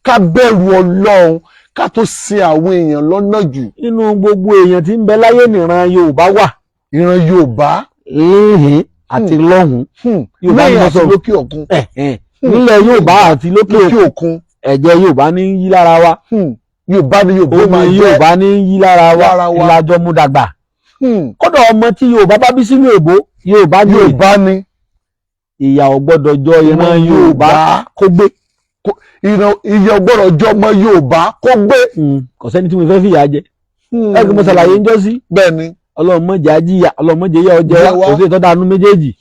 Ká bẹ̀rù Ọlọ́run ká tó sin àwọn èèyàn lọ́nà jù. Nínú gbogbo èèyàn tí ń bẹ láyé, nìran Yorùbá wà. Ìran Yorùbá. Léhìn àti lọ́hùn. Yorùbá ni Lẹ́yìn mo àti sọ. lókè òkun. Nílẹ̀ Yorùbá àti lókè Lókè òkun. Ẹ̀jẹ̀ Yorùbá ní ń yí lára wa. Yorùbá ni Yorùbá Omi máa jẹ́. Yorùbá ní ń yí lára wa. Lára wa. Ìlàjọ mú dàgbà. Kódà ọmọ tí Yorùbá bá bí sínú èbó, Yorùbá ní. Yorùbá ni. Ìyà ò gbọ́dọ̀ jọ ìran Yorùbá kó gbé. Ìran ìyà ò gbọ́dọ̀ jọ ọmọ Yorùbá kó gbé. Kò sẹ́ni tí mo fẹ́ fìyà jẹ. Ẹ kí mo ṣàlàyé ń jọ́ sí. Bẹ́ẹ̀ ni. Ọlọ́run má jẹ́ á jìyà, Ọlọ́run má jẹ́ yà ọ jẹ Jẹ wá. wá. Kò sí ìtọ́da anú méjèèjì.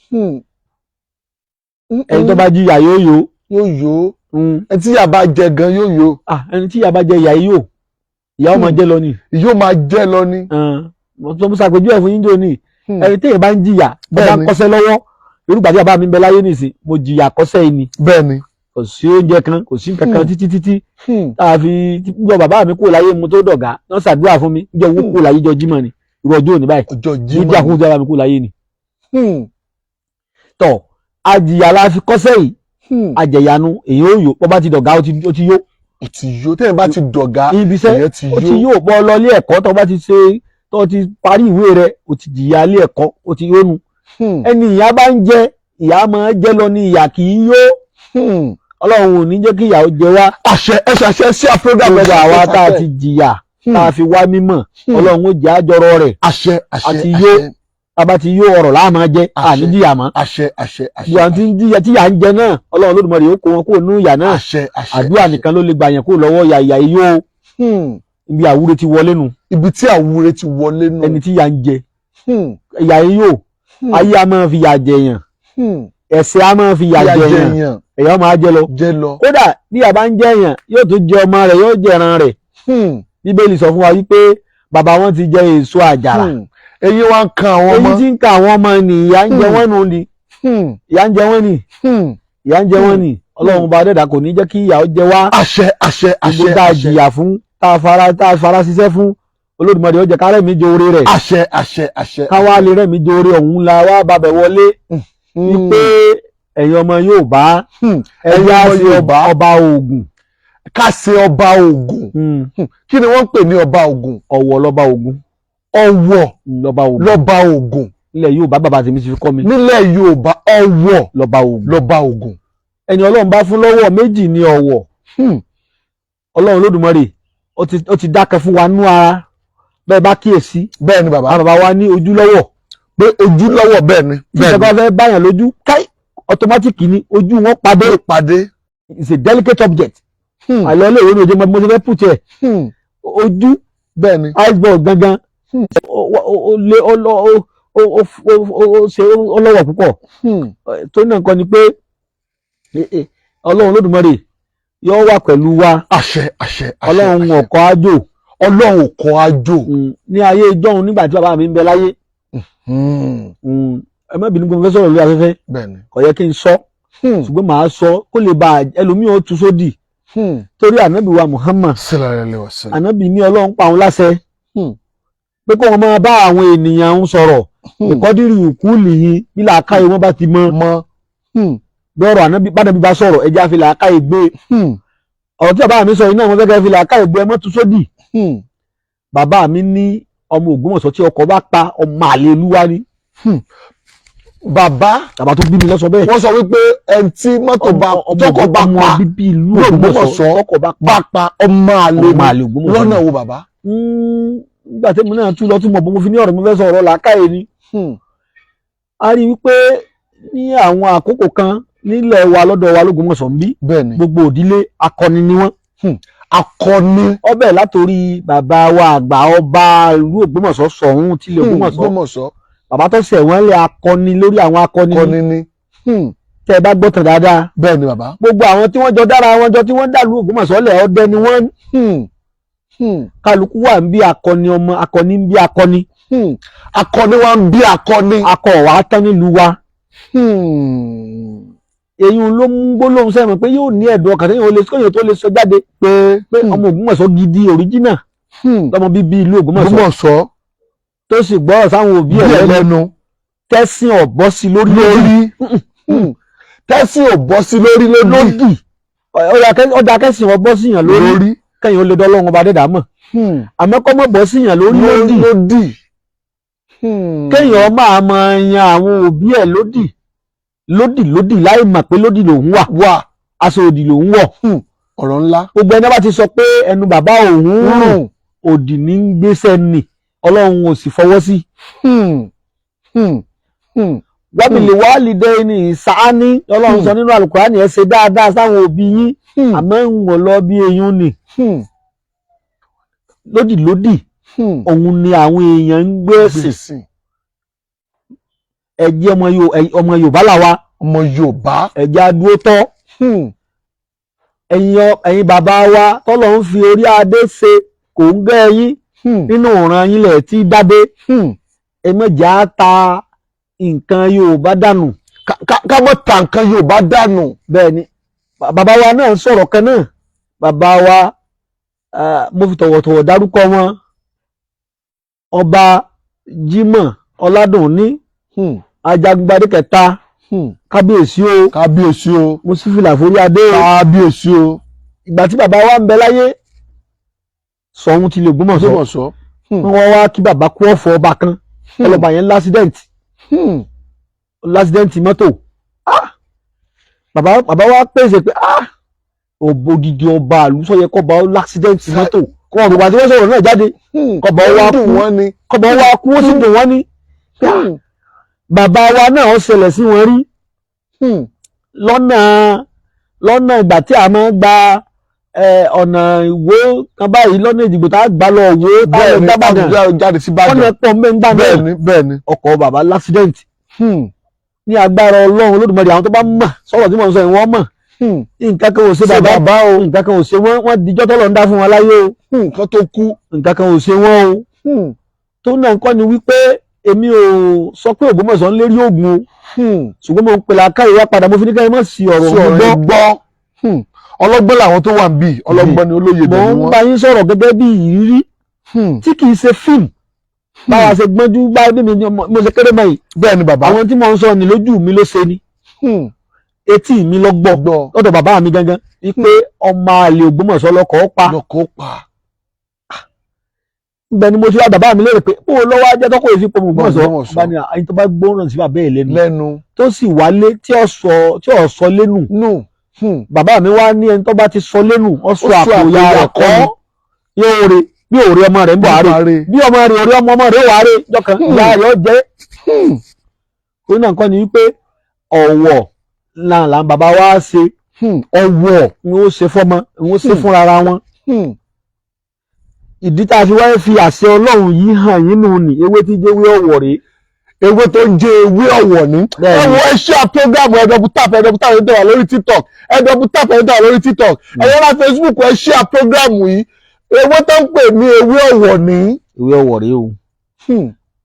Ẹni tó bá jìyà yóò yó. Yóò yó. Ẹni tí ìyà bá jẹ gan yóò yó. Ah, ẹni tí ìyà bá jẹ ìyà yìí yó, ìyà ó máa jẹ lọ ni. Yóò máa jẹ lọ ni. Mo tún ṣàpèjúwe fún yín jò ní ẹni tí èèyàn bá ń jìyà, bá bá ń Bẹ́ẹ̀ni. kọ́ṣẹ́ lọ́wọ́, irúgbà tí bàbá mi ń bẹ láyé nìsín, mo jìyà kọ́ṣẹ́ yìí ni. Bẹ́ẹ̀ ni. Kò sí oúnjẹ kan, kò sí nǹkan kan títí títí tá a fi jọ bàbá mi kúrò láyé, mo tó dọ̀gá náà ṣàdúrà fún mi jọ owó kúrò láyé jọ jímọ̀ ni, irú ọjọ́ òní báyìí. Ọjọ́ ní Jímọ̀. díà kúrò bàbá mi kúrò láyé ni. Tọ̀ ajìyà la fi kọ́ṣẹ́ yìí. Ajẹ̀yanu èyí ó yó, bọ́ bá ti dọ̀gá, ó ti yó. Ó ti yó. Téèyàn bá ti dọ̀gá, ibi iṣẹ́, èèyàn ti ó ti yó. yó. Bọ́ lọ ilé ẹ̀kọ́, tó bá ti ṣe, tó ti parí ìwé rẹ̀, ó ti jìyà ilé ẹ̀kọ́, ó ti yónu. Ẹni ìyà bá ń jẹ, ìyà máa jẹ lọ ni, ìyà kì í yó. Ọlọ́run ò ní jẹ́ kí ìyà ó jẹ wá. Àṣẹ. Ẹ ṣàṣẹ sí àpéjà. Gbogbo àwa tá a ti jìyà, tá a fi wá mímọ̀, Ọlọ́run ó jẹ́ àjọrọ̀ rẹ̀. Àṣẹ, àṣẹ. Àti Àṣẹ. yó. Bàbá ti yó ọrọ̀ láàmú jẹ, àní jìyà mọ́. Àṣẹ, àṣẹ, àṣẹ. Gbogbo àwọn tí ń jìyà, tí yà ń jẹ náà, Ọlọ́run Olódùmarè ó kó wọn kúrò nínú ìyà náà. Àṣẹ, àṣẹ. Àdúrà nìkan ló lè gbà yẹn kúrò lọ́wọ́ ìyà. Ìyà yó. Ibi àwúre ti wọlé nu. Ibi tí àwúre ti wọlé nù. Ẹni tí yà ń jẹ, ìyà yó. Ayé a máa fi yà jẹyàn, ẹ̀ṣẹ̀ a máa fi yà jẹyàn, jẹyàn. Èèyàn máa jẹ lọ. Jẹ lọ. Kódà bí a bá ń jẹyàn, yóò tún jẹ ọmọ rẹ̀, yóò jẹran rẹ̀. Bíbélì sọ fún wa wípé bàbá wọn ti jẹ èso àjàrà. Eyín wa ń kan àwọn ọmọ. Eyín tí ń ka àwọn ọmọ ni ìyà ń jẹ wọ́n nù ni. Ìyà ń jẹ wọ́n ni. Ìyà ń jẹ wọ́n ni. Ọlọ́run bá dẹ́dà kò ní jẹ́ kí ìyà ó jẹ wá. Àṣẹ, àṣẹ, àṣẹ. Gbogbo tá a jìyà fún, tá a fara ṣiṣẹ́ fún, Olódùmarè ó jẹ́ ká rẹ̀mí jẹ oore rẹ̀. Àṣẹ, àṣẹ, àṣẹ. Ká wá lè rẹ̀mí jẹ oore ọ̀hún la wá babẹ̀ wọlé wípé ẹ̀yin ọmọ Yorùbá, Ẹ̀yin ẹ̀yà ọmọ sí Yorùbá. Ọba Ògùn. Ká ṣe ọba Ògùn. Kí ni wọ́n ń pè ní ọba Ògùn? Ọ̀wọ̀ lọ́ba Ògùn. Ọ̀wọ̀ lọ́ba Ògùn. Lọ́ba Ògùn. Ilẹ̀ Yorùbá, bàbá tèmi ti fi kọ́ mi. Nílẹ̀ Yorùbá, Ọ̀wọ̀ lọ́ba Ògùn. lọ́ba Ògùn. Ẹni Ọlọ́run bá fún lọ́wọ́ méjì ní ọ̀wọ̀. Ọlọ́run Olódùmarè ó ti dákẹ́ fún wa nú ara bẹ́ẹ̀ bá kíyèsí. Bẹ́ẹ̀ ni, bàbá. Àwọn bàbá wa ní ojú lọ́wọ́. Pé ojú lọ́wọ́, bẹ́ẹ̀ ni. Tí ìjọba fẹ́ báyàn lójú káì, automatic ni ojú wọn padé. Pàdé. It's a delicate object. Àlọ́ ilé ìwé ní ojú mo ti fẹ́ put ẹ̀ ojú. Bẹ́ẹ̀ ni. Iceberg gangan. Ó lé ó lọ ó ó ó ó ó ṣe ó lọ́wọ́ púpọ̀. Tó náà kọ́ ni pé Ọlọ́run Olódùmarè yóò wà pẹ̀lú wa. Àṣẹ, àṣẹ, àṣẹ. Ọlọ́run Àṣẹ. ọ̀kọ́ ájò. Ọlọ́run ò kọ́ àjò. Ní ayé ìjọ́un, nígbà tí bàbá mi ń bẹ láyé, ẹ má bínú pé mo fẹ́ sọ̀rọ̀ lórí afẹ́fẹ́. Bẹ́ẹ̀ ni. Kò yẹ kí n sọ, ṣùgbọ́n màá sọ kó lè ba ẹlòmíì ó tu sódì, torí ànábì wa Muhammad, Sallallahu alaihi wasallam. ànábì ní Ọlọ́run pa òun láṣẹ pé kó wọn máa bá àwọn ènìyàn ń sọ̀rọ̀ ìkọ́dírì ìkú lìyìn bí làákàyè wọn bá ti mọ. Mọ. Bẹ́ẹ̀rọ ànábì bánàbí bá sọ̀rọ̀, ẹjẹ́ àfi làákàyè gbé. Ọ̀rọ̀ tí bàbá mi sọ yìí náà, wọ́n fẹ́ kẹ́ fi làákàyè gbé, ẹ mọ́ tu sódì. Bàbá mi ní ọmọ Ògbómọ̀ṣọ́ tí ọkọ̀ bá pa, ọmọ àlè olúwa ni. Bàbá. Bàbá tó bí mi ló sọ bẹ́ẹ̀. Wọ́n sọ wípé ẹni tí mọ́tò bá tọkọ̀ bá ọmọ pa bíbí ìlú ní Ògbómọ̀ṣọ́ Ògbómọ̀ṣọ́ tọkọ̀ bá pa, bá pa, ọmọ àlè ọmọ ni. àlè Ògbómọ̀ṣọ́ Lọ́nà ni. wo, bàbá? Nígbà tí mo náà tún lọ tún mọ̀ bó mo fi ní ọ̀rọ̀ mo fẹ́ sọ, ọ̀rọ̀ làákàyè ni. A rí i wípé ní àwọn àkókò kan nílẹ̀ wa, lọ́dọ̀ wa lÓgbómọ̀ṣọ́ ń bí, Bẹ́ẹ̀ ni. gbogbo òdílé akọni ni wọ́n. Akọni. Ọbẹ̀ látòrí bàbá wa àgbà, ọba ìlú Ògbómọ̀ṣọ́, Ṣọ̀ún tilẹ̀ Ògbómọ̀ṣọ́. Ògbómọ̀ṣọ́. Bàbá tó ṣẹ̀ wọ́n lé akọni lórí àwọn akọni ni. Akọni ni. Tẹ́ ẹ bá gbọ́ tàn dáadáa, Bẹ́ẹ̀ ni, bàbá. gbogbo àwọn tí wọ́n jọ dára wọn jọ, tí wọ́n dàlú Ògbómọ̀ṣọ́ lẹ̀, ọdẹ ni wọ́n. Kálukú wà ń bí akọni, ọmọ akọni ń bí akọni. Akọni wa ń bí akọni. Akọ wà á tán nílùú wa. Èyí ló mú gbólóhùn sẹ́wọ̀n pé yóò ní ẹ̀dùn ọkàn téèyàn ó lè kéèyàn tó lè sọ jáde pé pé ọmọ Ògbómọ̀ṣọ́ gidi, original, lọ́mọ bíbí ìlú Ògbómọ̀ṣọ́ Ògbómọ̀ṣọ́ tó sì gbọ́rọ̀ sáwọn òbí bí ẹ̀ ẹ̀ lẹ́nu, lẹ́nu, tẹ́sìn ọ̀bọ sí lórí lórí. Tẹ́sí ò bọ́ sí lórí lódì. Lódì. Ọ̀dà kẹ́sìn ọ̀bọ síyàn lórí, Lórí. kẹ́yìn ó lè dọ́lọ́run ọba dẹ́dà mọ̀, àmọ́ kọ́ mọ̀ bọ́ síyàn lórí lódì, Lódì. kéèyàn máa mọ yan àwọn òbí ẹ̀ lódì lódì lódì láì mọ̀ pé lódì lòún wà, Wà. Aṣọ òdì lòún wọ̀. Ọ̀rọ̀ ńlá. Gbogbo ẹni bá ti sọ pé ẹnu bàbá òun rùn, òdì ní ń gbéṣẹ́ nì, Ọlọ́run ò sì fọwọ́ sí. Wábìlì wálìdé ní ìsáání, Ọlọ́run sọ nínú Àlùkùránì, ẹ ṣe dáadáa sáwọn òbí yín, àmọ́ ń wọ̀ lọ bí eyín nì lódì lódì. Òun ni àwọn èèyàn ń gbé ẹ̀sìn. Gbèsè. Ẹ̀jẹ̀ ọmọ Yorùbá làwa. Ọmọ Yorùbá. Ẹ̀jẹ̀ adúró tọ́. Ẹ̀yin bàbá wa tọ́lọ̀ ń fi orí adé ṣe kò ń gẹ́ ẹ̀yin nínú ìran yín lẹ̀ tí dádé. Ẹ mọ̀jà ta nǹkan Yorùbá dànù. Ká mọ̀ ta nǹkan Yorùbá dànù. Bẹ́ẹ̀ ni bàbá wa náà sọ̀rọ̀ kan náà. Bàbá wa, mo fi tọ̀wọ̀tọ̀wọ̀ dárúkọ wọn, Ọba Jimoh Ọládùnní, Ajagungbadé kẹta. Kábíyèsí o. Kábíyèsí o. Mo sì fìlà forí adé o. Kábíyèsí o. Ìgbà tí bàbá wa ń bẹ láyé, Ṣọ̀ún ti lè Ògbómọ̀ṣọ́, Ògbómọ̀ṣọ́. wọ́n wá kí bàbá kú ọ̀fọ̀ ọba kan. Ọlọ́ba yẹn l'accident, l'accident mọ́tò. Ah! Bàbá wa pèsè pé ah, òbòdìdì ọba àlùsọ yẹ kọba ó l'accident mọ́tò. Kọ́ ọ̀rọ̀ tí wọ́n sọ̀rọ̀ náà jáde, kọba ó wá Ó dùn kú. Wọ́n ni. Kọba ó wá kú, ó sì dùn wọ́n ní. Bàbá wa náà ó ṣẹlẹ̀ sí wọn rí lọ́nà lọ́nà ìgbà tí a máa ń gba ọ̀nà Ìwó kan báyìí, lọ́nà Ìdìgbò tá a gbà lọ Ìwó, tá a lọ Bẹ́ẹ̀ni. dábàdàn. Táwọn jáde sí ọ̀nà Ìbàdàn. pọ̀ mẹ́ngbà náà. Bẹ́ẹ̀ni, bẹ́ẹ̀ni. Ọkọ̀ bàbá l'accident. Ní agbára Ọlọ́run Olódùmarè, àwọn tó bá mọ̀ sọ̀rọ̀ tí mò ń sọ yìí, wọ́n mọ̀. Nǹkan kan ò ṣe Ṣe bàbá. Bàbá o. Nǹkan kan ò ṣe wọ́n. Wọ́n dijọ́ tọ́lọ̀ ń dá fún wọn láyé o. Nǹkan tó kú. Nǹkan kan ò ṣe wọ́n o. Tó náà kọ́ ni wípé èmi ò sọ pé Ògbómọ̀ṣọ́ ń lérí oògùn o, ṣùgbọ́n mo ń pè lákàyè wá padà, mo fi ní ká ẹ má sí ọ̀rọ̀ Sí mi ọ̀rọ̀ gbọ́. yìí gbọ́. Ọlọ́gbọ́n làwọn tó wà ń bì, ọlọ́gbọ́n ni, olóye Mo dẹ̀ ni ń wọ́n. bá yín sọ̀rọ̀ gẹ́gẹ́ bí ìrírí tí kì í ṣe fíìmù. Báwa ṣe gbọ́njú bá bí mi ni mo ṣe kéré mọ́ yìí. Bẹ́ẹ̀ni bàbá. Àwọn tí mo ń sọ ní lójú mi ló ṣe ni, etí mi lọ gbọ́ Gbọ́. lọ́dọ̀ bàbá mi gangan wípé ọmọ àlè Ògbómọ̀ṣọ́ lọkọ̀ pa. Lọ́kọ̀ pa. Ibẹ̀ ni mo ti wá bàbá mi léèrè pé bó o lọ́wọ́ ajẹ́ tọ́kọ̀ yìí fi pọ̀ Ògbómọ̀ṣọ́. Ògbómọ̀ṣọ́. Bá ní àyìn tó bá gbóná sí bàbá ẹ̀ lẹ́nu Lẹ́nu. tó sì wálé tí ò sọ lẹ́nu. Nù. Bàbá mi wá ní ẹni tó bá ti sọ lẹ́nu, ó sọ Ó sọ àpò ìyá àpò rẹ̀ ìyá kọ́ yóò re bí òòrè ọmọ rẹ̀ ń bọ̀ àárẹ̀ Àárẹ̀. bí ọmọ rẹ̀ òòrè ọmọ ọmọ rẹ̀ wà rẹ̀ jọkàn ìyá rẹ̀ ó jẹ́. Torí náà nǹkan ni wípé ọ̀wọ̀ náà là ń bàbá wa ṣe. Ọwọ́. Ni ó ṣe fọ́mọ, ni ó ṣe fúnra ara wọn. Ìdí tá a fi wáyé fi àṣẹ Ọlọ́run yìí hàn yín nù ní ewé tí jẹ́ ewé ọ̀wọ̀ rèé. Ewé tó ń jẹ́ ewé ọ̀wọ̀ ní. Bẹ́ẹ̀ni. Ẹ wo, ẹ share program, ẹ double tap, ẹ double tap. Ẹ tẹ̀ wá lórí TikTok, ẹ double tap. Ẹ tẹ̀ wá lórí TikTok, ẹ yẹn lá Facebook, ẹ share program yìí. Ewé tó ń pè ní ewé ọ̀wọ̀ ní. Ewé ọ̀wọ̀ rèé o.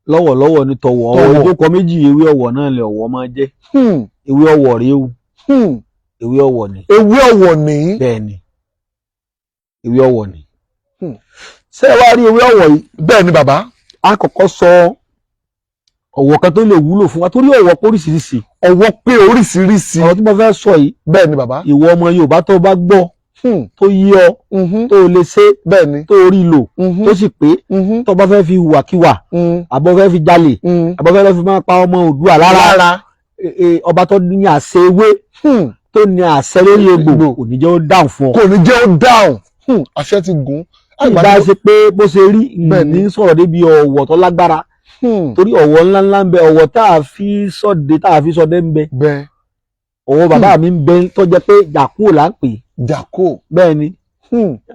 Lọ́wọ̀lọ́wọ̀ ní tọ̀wọ̀ ọ̀wọ̀. Tọ̀wọ̀. Ìjókòó méjì, ewé ọ̀wọ̀ náà lè ọ̀wọ̀ máa jẹ́. Ewé ọ̀wọ̀ rèé o. Ewé ọ̀wọ̀ ni. Ewé ọ̀wọ̀ ní. Bẹ́ẹ̀ ni, ewé ọ̀wọ̀ ni. Ṣé ẹ wá rí ewé ọ̀wọ̀ yìí? Bẹ́ẹ̀ ni bàbá. A kọ́kọ́ sọ ọ̀wọ̀ kan tó lè wúlò fún wa, torí ọ̀wọ̀ pé oríṣiríṣi. Ọ̀wọ̀ pé oríṣiríṣi. Ọ̀rọ̀ tí mo fẹ́ sọ yìí, Bẹ́ẹ̀ ni bàbá. ìwọ ọmọ Yorùbá tó bá gbọ́, tó yí ọ, tó lè ṣe, Bẹ́ẹ̀ ni. tó rí lò, tó sì pé, tó bá fẹ́ fi hùwàkiwà, àbọ̀ fẹ́ fi jalè, àbọ̀ fẹ́ fi máa pa ọmọ Oòduà lára, Lára. Ọba tó ní àṣẹ ewé, tó ní àṣẹ lórí egbò, kò ní jẹ́ ó dáhùn fún ọ. Kò ní jẹ́ ó dáhùn. Àṣẹ ti gùn. Tí ìbá ṣe pé bó ṣe rí Bẹ́ẹ̀ ni. ní sọ̀rọ̀ débi ọ̀wọ̀ tó lágbára, torí ọ̀wọ̀ ńláńlá ń bẹ, ọ̀wọ̀ tá a fi sọ̀dé, tá a fi sọdẹ ń bẹ. Ọ̀wọ̀ bàbá mi ń bẹ tó jẹ́ pé jàkúò là ń pè é. Jàkó. Bẹ́ẹ̀ ni.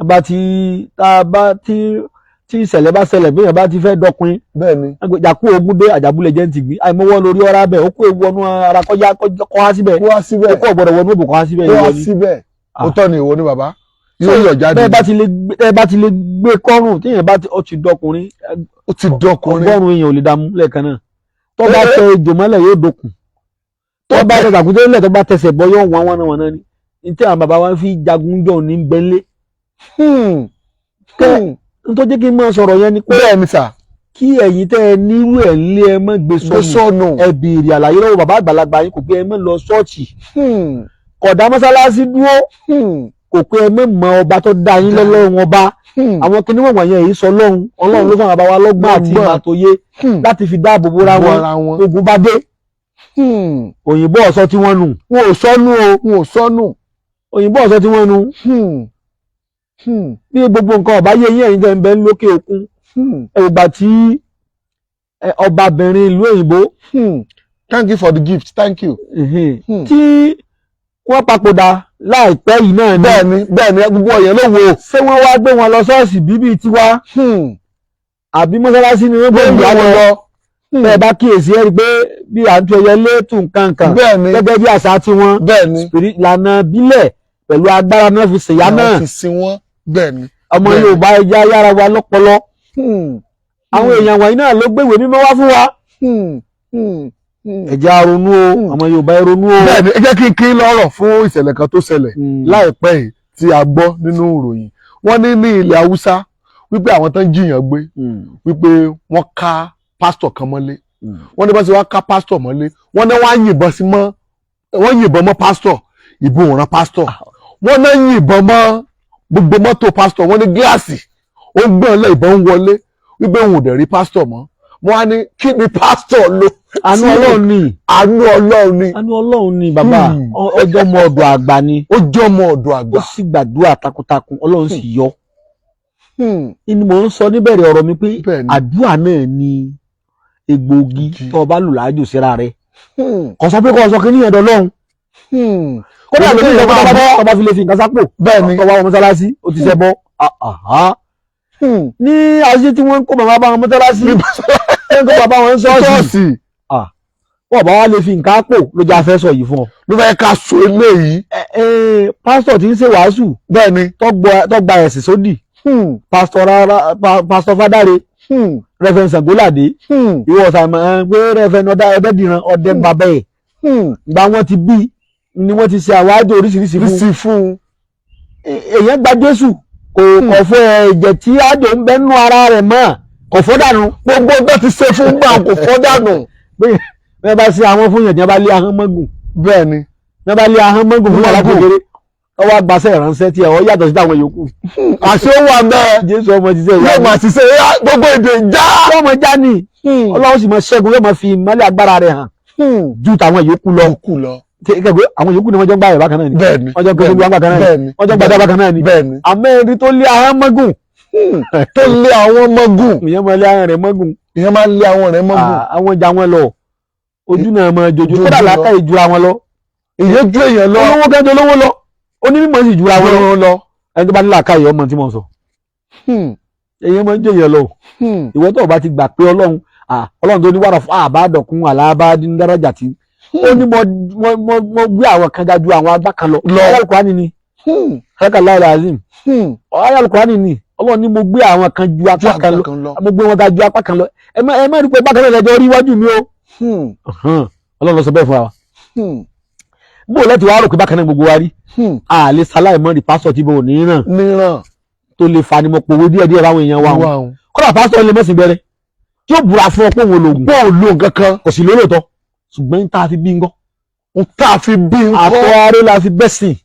Bá ti tá a bá tí tí ìṣẹ̀lẹ̀ bá ṣẹlẹ̀, bí èèyàn bá ti fẹ́ dọkùnrin, Bẹ́ẹ̀ ni. Jàkúò ogun dé àjàbúlẹ̀ jẹ́ ń ti gbìn àìmọ́wọ́ lórí ọ̀rá bẹ́ẹ̀, ó kó ewu ọnú ara kọjá kọ́ wá síbẹ̀. Kó wá síbẹ̀. Ó kọ́ ọ̀gbọ́dọ̀ wọnú òbò kọ́ wá síbẹ̀. Kó wá Ìwọ ni. síbẹ̀. Ah. Ó tọ́ ni ìwọ ni bàbá yóò yọ̀ jáde. Bẹ́ẹ̀ bá ti lè gbé kọ́rùn, téèyàn bá ti ó ti dọkùnrin. Ó ti dọkùnrin. 100 èèyàn ò lè dààmú lẹ́ẹ̀kan náà. Tó bá tẹ ejò mọ́lẹ̀, yóò dokùn. Tó bá tẹ tàkúté lẹ̀, tó bá tẹsẹ̀ bọ́, yóò wọ́n wọ́n wọ́n náà ni ní tí àwọn bàbá wa fi jagun jọ ní bẹ́ńlé. N tó jẹ́ kí n máa sọ̀rọ̀ yẹn ni pé Bẹ́ẹ̀ ni sà. kí ẹ̀yin tẹ́ ẹ nírú ẹ̀ ńlé, ẹ má gbé Gbé sọnù. Sọnù. Ẹ béèrè àlàyé lọ́wọ́ bàbá àgbàlagbà yín. Kò pé ẹ má lọ ṣọ́ọ̀ṣì, kódà mọ́sálásí dúró, kò pé ẹ má mọ ọba tó dá yín lọ́lọ́run ọba. Àwọn kinní wọ̀nyẹn yìí sọ lọ́hùn, Ọlọ́run ló fún àwọn bàbá wa lọ́gbọ́n àti Lọ́gbọ́n. ìmọ̀ àtòye láti fi dáàbò bóra wọn. Bóra wọn. Ogun bá dé, òyìnbó ọ̀sọ́ tí wọ́n nù. Wọn ò sọnù o, wọn ò sọnù. Òyìnbó ọ̀sọ́ tí wọ́n nù. Bí gbogbo nǹkan ọ̀bá yé yín, ẹ̀yin tẹ́ ń bẹ lókè òkun, ẹ wò gbà tí ọbabìnrin ìlú òyìnbó, Thank you for the gift, thank you. Tí wọ́n papòdà láìpẹ́ yìí náà ni. Bẹ́ẹ̀ni, bẹ́ẹ̀ni, gbogbo ọ̀yẹ́ ló wo. Ṣé wọ́n wá gbé wọn lọ ṣọ́ọ̀ṣì bíbí tiwa, àbí mọ́sálásí ni wọ́n gbé Wọ́n gbé ìyá wọn lọ? lọ. Bẹ́ẹ̀ bá kíyèsí, ẹ rí i pé bí à ń tu ẹyẹ létù nǹkan kan, gẹ́gẹ́ bí àṣà tiwọn, ìlànà bílẹ̀ pẹ̀lú agbára náà fi ṣèyá náà. Wọ́n fi sin wọ́n, bẹ́ẹ̀ni. Ọmọ Yorùbá, ẹja yára wa lọ́pọlọ. Àwọn èèyàn wọ̀nyí náà ló gbéwèé mímọ́ wá fún wa. Ẹ jẹ́ á ronú o. Ọmọ Yorùbá, ẹ ronú o. Bẹ́ẹ̀ni, ẹ jẹ́ kí n kí lọ́rọ̀ fún ìṣẹ̀lẹ̀ kan tó ṣẹlẹ̀ láìpẹ́ yìí tí a gbọ́ nínú ìròyìn. Wọ́n ní ní ilẹ̀ Haúsá wípé àwọn tó ń jiyàn gbé, wípé wọ́n ká pásítọ̀ kan mọ́lé. Wọ́n ní bá ṣe wá ká pásítọ̀ mọ́lé, wọ́n ní wọ́n á yìnbọn sí mọ́, wọ́n yìnbọn mọ́ pásítọ̀, ìbọn ò ràn pásítọ̀. Wọ́n náà yìnbọn mọ́ gbogbo mọ́tò pásítọ̀, wọ́n ní gíláàsì ó gbọ́n lẹ́, ìbọn ń wọlé, wípé òun ò dẹ̀ rí pásítọ̀ mọ́. Wọ́n á ní kí ni pásítọ̀ lò? Àánú Ọlọ́run ni. Àánú Ọlọ́run ni. Àánú Ọlọ́run ni bàbá. Ọjọ́ ọmọ ọ̀dọ̀ àgbà ni. Ó jẹ́ ọmọ ọ̀dọ̀ àgbà. Ó sì gbàdúrà takuntakun, Ọlọ́run sì yọ. Ni mò ń sọ níbẹ̀rẹ̀ ọ̀rọ̀ mi pé àdúrà náà ni. Egbòogi tó o bá lò láàjò síra rẹ, kò sọ pé kò sọ kí ní ẹ̀dọ̀ lọ́hùn. Kódà lórí ìjọba tó bá fi lè fi nǹkan sápò, tó bá wọ mọ́sálásí, ó ti ṣẹbọ. Ní ayé tí wọ́n ń kó bàbá bá wọn mọ́sálásí, wọ́n ń kó bàbá wọn ṣọ́ọ̀ṣì, wọ́n bá wá lè fi nǹkan àpò ló jẹ́ afẹ́ sọ yìí fún ọ. Ló fẹ́ ká sọ eléyìí. Pásítọ̀ tí ń ṣe wàásù, Bẹ́ẹ̀ni. tó gba ẹ̀sìn sódì, pásítọ̀ Fádáre, Reverend Sàngólàdé, ìwọ ọ̀sán pé Reverend Ọdẹ́dìran ọdẹ bàbá ẹ̀, ìgbà wọn ti bí ni wọ́n ti ṣe àwọn àjò oríṣiríṣi fún fún. Èèyàn gba Jésù, kò kọ̀ fún ẹ̀jẹ̀ tí àjò ń bẹ nínú ara rẹ̀ mọ́, kò fọ́ dànù. Gbogbo ọgbẹ́ ti ṣe fún gbà kò fọ́ dànù. Bẹ́ẹ̀ bá ṣe àwọn fún yàn tí wọ́n bá lé ahọ́n mọ́gùn. Bẹ́ẹ̀ni. Wọ́n bá lé ahọ́n mọ́gùn fún yàrá kékeré, ọwọ́ agbáṣẹ́ ìránṣẹ́ tí ẹ̀ yàtọ̀ sí táwọn yòókù. Àṣé ó wà bẹ́ẹ̀. Jésù ọmọ ti ṣe ìyá yóò máa ṣiṣẹ́ gbogbo èdè já. Yóò máa já ni. Ọlọ́run sì máa ṣẹ́gun, yóò máa fi ìmọ́lẹ̀ agbára rẹ̀ hàn ju tàwọn yòókù lọ. Kẹ̀kẹ́ àwọn yòókù ni wọ́n jọ ń gbà rẹ̀ bákan náà ni. Bẹ́ẹ̀ni. Wọ́n jọ ń gbé bákan náà ni. Wọ́n jọ ń gbàdá bákan náà ni. Bẹ́ẹ̀ni. Àmọ́ ẹni tó lé ahọ́n mọ́gùn. Tó lé àwọn mọ́gùn. Ìyẹn máa lé ahọ́n rẹ̀ mọ́gùn. Ìyẹn máa lé àwọn rẹ̀ mọ́gùn. Àwọn ìjà wọn lọ. Ojú náà máa jojú. Kódà làákà ìjura wọn lọ. Ìyẹn ju èèyàn lọ. Olówó kẹ́jọ olówó lọ. Onímọ̀ sì jura wọn lọ. Ẹni tó bá ní làákà yìí ọmọ tí mo sọ. Èèyàn máa ń jẹ èèyàn lọ. Ìwọ tó o bá ti gbà pé Ọlọ́run, Ọlọ́run tó ní wàrà fún àbádọ̀kun àlàbádíndárájà tí ó ní mo gbé àwọn kan ga ju àwọn agbá kan lọ. Al-Qur'ani ni. Alákàlá azim. Al-Qur'ani ni. Ọlọ́run ní mo gbé àwọn kan ju apá kan lọ. Mo gbé wọn ga ju apá kan lọ. Ẹ má rí pé bákan náà lẹ́jọ́ rí iwájú mi o. Ọlọ́run ló sọ bẹ́ẹ̀ fún wa. Bó o lẹ́tì wá rò pé bákan náà gbogbo wa rí. A lè ṣaláì mọ́ rí pásítọ̀ tí mo ní ràn. Tó lè fa ni mo pòwe díẹ̀ díẹ̀ báwọn èèyàn wa wọn. Kódà pásítọ̀ lè mọ̀sìn bẹ̀rẹ̀. Tí ó búra fún ọ pé òun ológun. Pé òun lo nǹkan kan. Kò sì lólóòótọ́. Ṣùgbọ́n tá a fi bí ń gọ́. Tá a fi bí ń kọ́. Àtọ̀ aré la fi bẹ́sìn.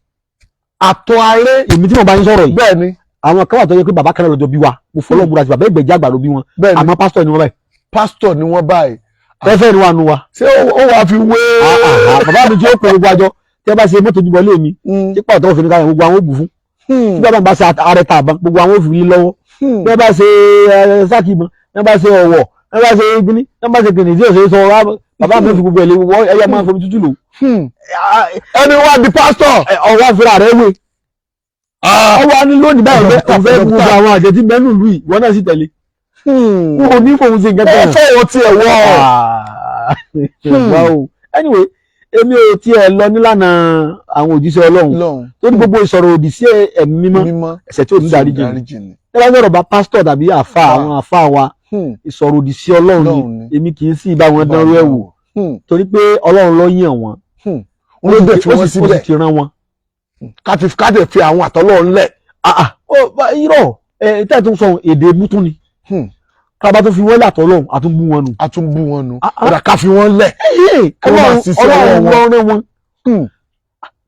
Àtọ̀ aré. Èmi tí mo bá yín sọ̀rọ̀ yìí. Bẹ́ẹ̀ni. Àwọn kan wà tó yẹ pé bàbá kan lọ́jọ́ bí wa. Mo fọlọ́ búra sí bàbá ìgbẹ̀jẹ̀ àgbà ló bí wọn. Bẹ́ẹ̀ni. Àmọ́ pásítọ̀ ni wọ́n báyìí. Pásítọ̀ ni wọ́n báyìí. Fẹ́fẹ́ ni wà nù wa. Ṣé ó wàá fi wé. Bàbá mi tí ó pe gbogbo àjọ tí ẹ bá ṣe mọ́tò jùbọ́ lé mi. Tí pàtó òfin kalẹ̀ gbogbo àwọn òbù fún. Tí bàbá mi bá ṣe ààrẹ tàbá gbogbo àwọn òfin lé lọ́wọ́. Bí wọ́n bá ṣe sákì mọ́, bí wọ́n bá ṣe ọ̀wọ̀, bí wọ́n bá ṣe gíní, bí wọ́n bá ṣe kìnìún tí ò ṣe é sọ bàbá mi fi gbogbo ẹ̀ lé wọ́ ẹyẹ máa ń fomi tútù lò. Ẹni wá di pásítọ̀. Ọwọ́ àfúrà rẹ̀ wé. Ọwọ́ á ní lónìí báyìí fẹ́ òun fẹ́ gbogbo àwọn àjẹ tí mẹ́nu ìlú yìí wọ́n náà sì tẹ̀lé. N ò ní fòun ṣe nǹkan Ó kan. fọwọ́ tiẹ̀ wọ́. Anyway, èmi ò tiẹ̀ lọ nílànà àwọn òjíṣẹ́ Ọlọ́run tó ní gbogbo ìsọ̀rọ̀ òdì sí ẹ̀mí mímọ́, ẹ̀ṣẹ̀ tí ò ní dáríjì ni. Ẹ bá sọ̀rọ̀ bá pásítọ̀ tàbí àfa àwọn àfa wa, ìsọ̀rọ̀ òdì sí Ọlọ́run ni èmi kì í sì bá wọn dánrú ẹ̀ wò, torí pé Ọlọ́run ló yàn wọ́n. Ó dẹ̀ fi wọ́n ó síbẹ̀. sì ti rán wọn. Ká tẹ̀ fi àwọn àtọ́lọ́run lẹ̀. Irọ́ ẹ tẹ́ ẹ̀ tó ń sọ èdè ebú tún ni. Ká bá tó fi wọ́n lẹ̀ àtọ́lọ́run, a tún bú wọn nù. A tún bú wọn nù. Ọ̀dà ká fi wọ́n lẹ̀. Ọlọ́run ló rán wọn.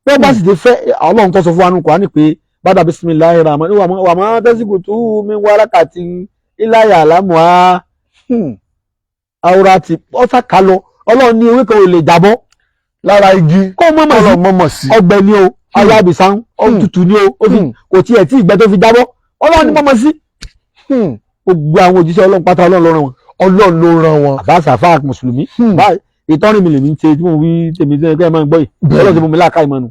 Bẹ́ẹ̀ bá sì ti fẹ́ Ọlọ́run tó sọ fún wa nù Kùránì pé bàdà bisimilahi rahman wà má tẹ́síkù tú mi wárakàtí iláyà àlámùá àwòrán àti ọ̀sà kálọ. Ọlọ́run ní ewé kan ò lè jábọ́ lára igi kó mọ̀mọ̀ sí ọgbẹ́ ni o, alábìsàn òtútù ni o, kò tiẹ̀ tí ìgbẹ́ tó fi jábọ́. Ọlọ́run ní mọ̀mọ̀ sí. Gbogbo àwọn òjíṣẹ́ Ọlọ́run pátá Ọlọ́run ló rán wọn. Ọlọ́run ló rán wọn. Àbá sàfà mùsùlùmí báyìí ìtọ́rin mi lèmi ń ṣe tí mo wí tèmi tí ẹ máa ń gbọ́ yìí. Ọlọ́run ti mú mi láàká ìmọ̀ nù.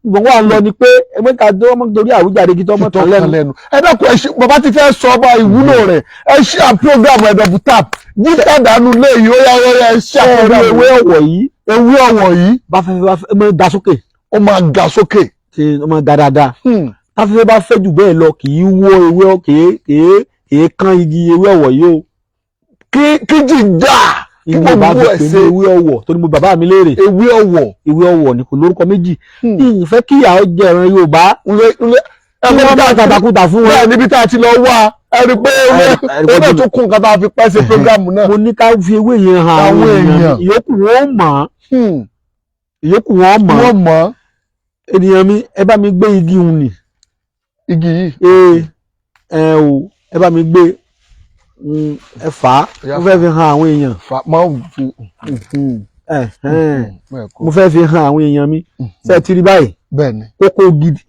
Gbogbo wa lọ ni pé ẹgbẹ́ ká tó ọmọ torí àwíjàre kí tó ọmọ tán lẹ́nu. Ẹ dákun, ẹ ṣe bàbá ti fẹ́ sọ ọba ìwúlò rẹ̀, ẹ ṣe à program ẹ̀dọ̀bù tap jíjà dànù léyìí ó yá ó yá ẹ ṣe à program. Ewé ọ̀wọ̀ yìí. Ewé ọ̀wọ̀ yìí. Bá fẹ́ bá fẹ́ máa ga sókè. Ó máa ga sókè. Ṣe ó máa ga dáadáa. Táfẹ́fẹ́ bá fẹ́ jù bẹ́ẹ̀ lọ kì í wó ewé, kì í kán igi ewé ọ̀wọ̀ yìí o. Kí jìjà ìwé bá fi pè ní ewé ọ̀wọ̀ tó ní mo bàbá mi léèrè. Ewé ọ̀wọ̀. Ewé ọ̀wọ̀ ni kò lórúkọ méjì. Ìfẹ́ kí ìyàwó jẹ ẹran Yorùbá. Kí wọ́n bá tàtàkùtà fún wọn. Bẹ́ẹ̀ níbi tá a ti lọ wá ẹ rí pé ó náà tún kún nǹkan tá a fi pẹ́ sí prógámù náà. Mo ní ká fi ewé yẹn hàn àwọn èèyàn. Ìyókù wọn mọ̀. Ìyókù wọn mọ̀. Wọ́n mọ̀. Ènìyàn mi, ẹ bá mi gbé igi hun ni. Igi yìí. Ẹ o, ẹ bá mi gbé ẹ fà á, mo fẹ́ fi hàn àwọn èèyàn. Mo fẹ́ fi hàn àwọn èèyàn mi. Ṣé ẹ ti rí báyìí? Bẹ́ẹ̀ni. Kókó gidi.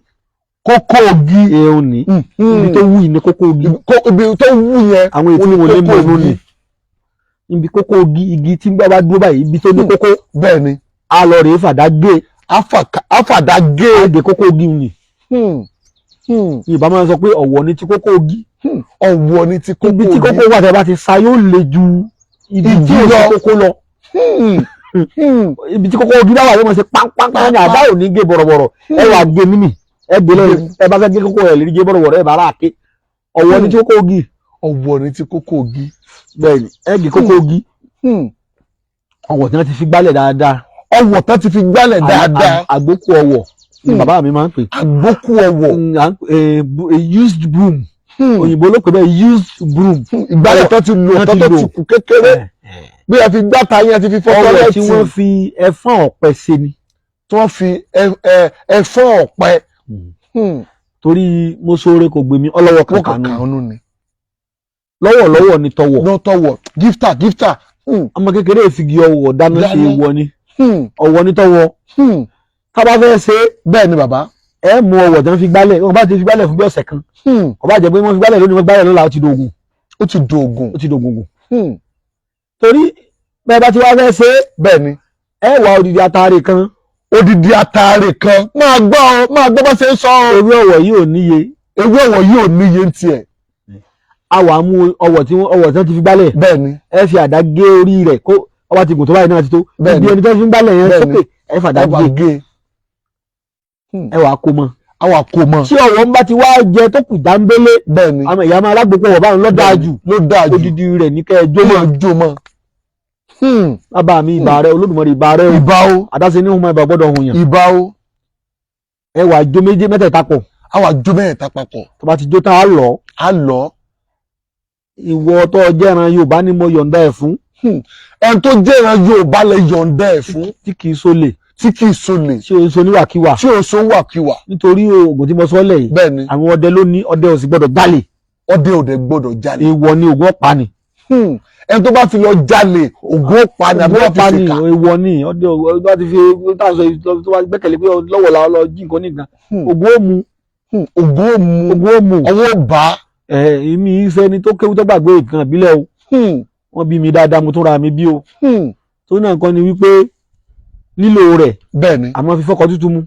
Kókó igi. Ẹ̀hún ni. Ibi tó wù yìí ni kókó igi. Ibi tó wù yẹn. Àwọn ètò wọn lè mọ̀ ọ́nù ni. Ibi kókó igi tí bá dúró báyìí, ibi tó ní kókó, Bẹ́ẹ̀ ni. A lọ rèé fàdá gé. Àfàdá gé. Á gé kókó igi nì. Yorùbá máa ń sọ pé ọ̀wọ̀ ni ti kókó igi. Ọ̀wọ̀ ni ti kókó. Ibi tí kókó wà, tẹ́ bá ti sa, yóò le ju ibi tí Igi ò lọ. sí kókó lọ. Ibi tí kókó igi bá wà, yóò máa ṣe pánpánpán ní àdá ò ní gé bọ̀rọ̀bọ̀rọ̀. Ẹ wà gé mímì, ẹ gbé lọ, ẹ bá fẹ́ gé kókó rẹ̀ lè gé bọ̀rọ̀bọ̀rọ̀, ẹ bá rà ké. Ọ̀wọ̀ ni ti kókó igi. Ọ̀wọ̀ ni ti kókó igi. Bẹ́ẹ̀ni, ẹ gé kókó igi. Ọ̀wọ̀ tí wọ́n ti fi gbálẹ̀ dáadáa. Ọ̀wọ̀ tán ti fi gbálẹ̀ dáadáa. Àgbókù ọ̀wọ̀ ni bàbá mi máa ń pè. Àgbókù ọ̀wọ̀. À ń pè used broom. Òyìnbó ló pè bẹ́ẹ̀, used broom. Ìgbálẹ̀ tán ti lò Tán tán ti tó lò. ti kù kékeré, bí ẹ fi gbáta yẹn ti fi fọ́ Ọ̀wọ̀ tọ́lẹ́tì. tí wọ́n fi ẹfọ́n ọ̀pẹ ṣe ni. Tí wọ́n fi ẹfọ́n ọ̀pẹ. Torí mo sóore kò gbèmí ọlọ́wọ́ Wọ́n kankan kàn nù. kàn nù ni. Lọ́wọ̀lọ́wọ̀ ni tọwọ̀. Lọ́ tọwọ̀, gifta gifta. Ọmọ kékeré ìfigi ọwọ̀ dáná ṣe. Dáná. Wọ ni ọwọ́ ní tọwọ́. Tá bá fẹ́ ṣe, Bẹ́ẹ̀ ni, bàbá. ẹ mú ọwọ̀ tí wọ́n fi gbálẹ̀, wọ́n bá ti fi gbálẹ̀ fún bí ọ̀sẹ̀ kan, kò bá jẹ́ pé wọ́n fi gbálẹ̀ lónìí, wọ́n gbálẹ̀ lọ́la, ó ti dògùn. Ó ti dògùn. Ó ti dògùn. Torí bẹ́ẹ̀ bá ti wá fẹ́ ṣe, Bẹ́ẹ̀ ni. ẹ wá odidi atare kan. Odidi ataare kan. Máa gbọ́ ọ, máa gbọ́ bá ṣe ń sọ ọ. Ewé ọ̀wọ̀ yìí ò níye. Ewé ọ̀wọ̀ yìí ò níye ń tiẹ̀. A wà mú ọwọ̀ tí wọ́n ti fi gbálẹ̀. Bẹ́ẹ̀ ni. Ẹ fi àdá gé orí rẹ̀, kó ọba ti gùn tó báyìí náà ti tó. Bẹ́ẹ̀ni. Ibi ẹni tó fi ń gbálẹ̀ yẹn Bẹ́ẹ̀ni. sókè, ẹ fàdá Ẹ wà gé. gé. Ẹ wà kó mọ́. Àwa kò mọ̀. Tí ọ̀wọ̀ ń bá ti wá jẹ tó kù dáńbélé, Bẹ́ẹ̀ ni. àmọ́ ìyá máa alágbèpọ̀ wọ̀ báwọn lọ́dáa jù. Ló dáa jù. Odidi rẹ̀ ní kẹ́ ẹ jó Jó mọ́. mọ́, jó mọ́. Bàbá mi, ìbà rẹ Olódùmarè, ìbà rẹ o. Ìbà o. Àdáṣe ní ìhùnmọ́ ìbà gbọ́dọ̀ hùn yàn. Ìbà o. Ẹ wà jó méje mẹ́tẹ̀ẹ̀ta pọ̀. Àwa jó mẹ́ẹ̀ta papọ̀. Tó bá ti jó tán, á lọ. Á lọ. Ìwọ tó jẹ́ran Yorùbá ni mo yọ̀ǹda ẹ̀ fún. Ẹni tó jẹ́ ìran Yorùbá lè yọ̀ǹda ẹ̀ fún. Tí kì í sólè. Tí kì í solè. Tí o ń so níwàkiwà. Tí o so wàkiwà. Nítorí oògùn tí mo sọ lẹ̀ yìí, Bẹ́ẹ̀ ni. àwọn ọdẹ ló ní, ọdẹ ò sì gbọ́dọ̀ jalè. Ọdẹ òde gbọ́dọ̀ jalè. Èèwọ̀ ni, ògùn ọ̀pá ni. Ẹni tó bá fi lọ jalè, ògùn ọ̀pá ni, àbí ògùn wọ́n fi ọ̀pá ni. ṣèkà. Èèwọ̀ ni. Ọdẹ ò bá ti fi táwọn sọ yìí tó bá gbẹ́kẹ̀lé pé lọ́wọ́ la lọ jí nǹkan nìkan, ògùn ó mu. Ògùn ó mu. Ògùn ó mu. Ọwọ́ bá. Ẹ èmi iṣẹ́ ni tó kéwú tó gbàgbé nǹkan ìbílẹ̀ o. Wọ́n bí mi dáadáa, mo tún ra mi bí o. Tó náà nǹkan ni wípé lílò rẹ̀, Bẹ́ẹ̀ ni. àmọ́ fífọ́kọ tútù mu.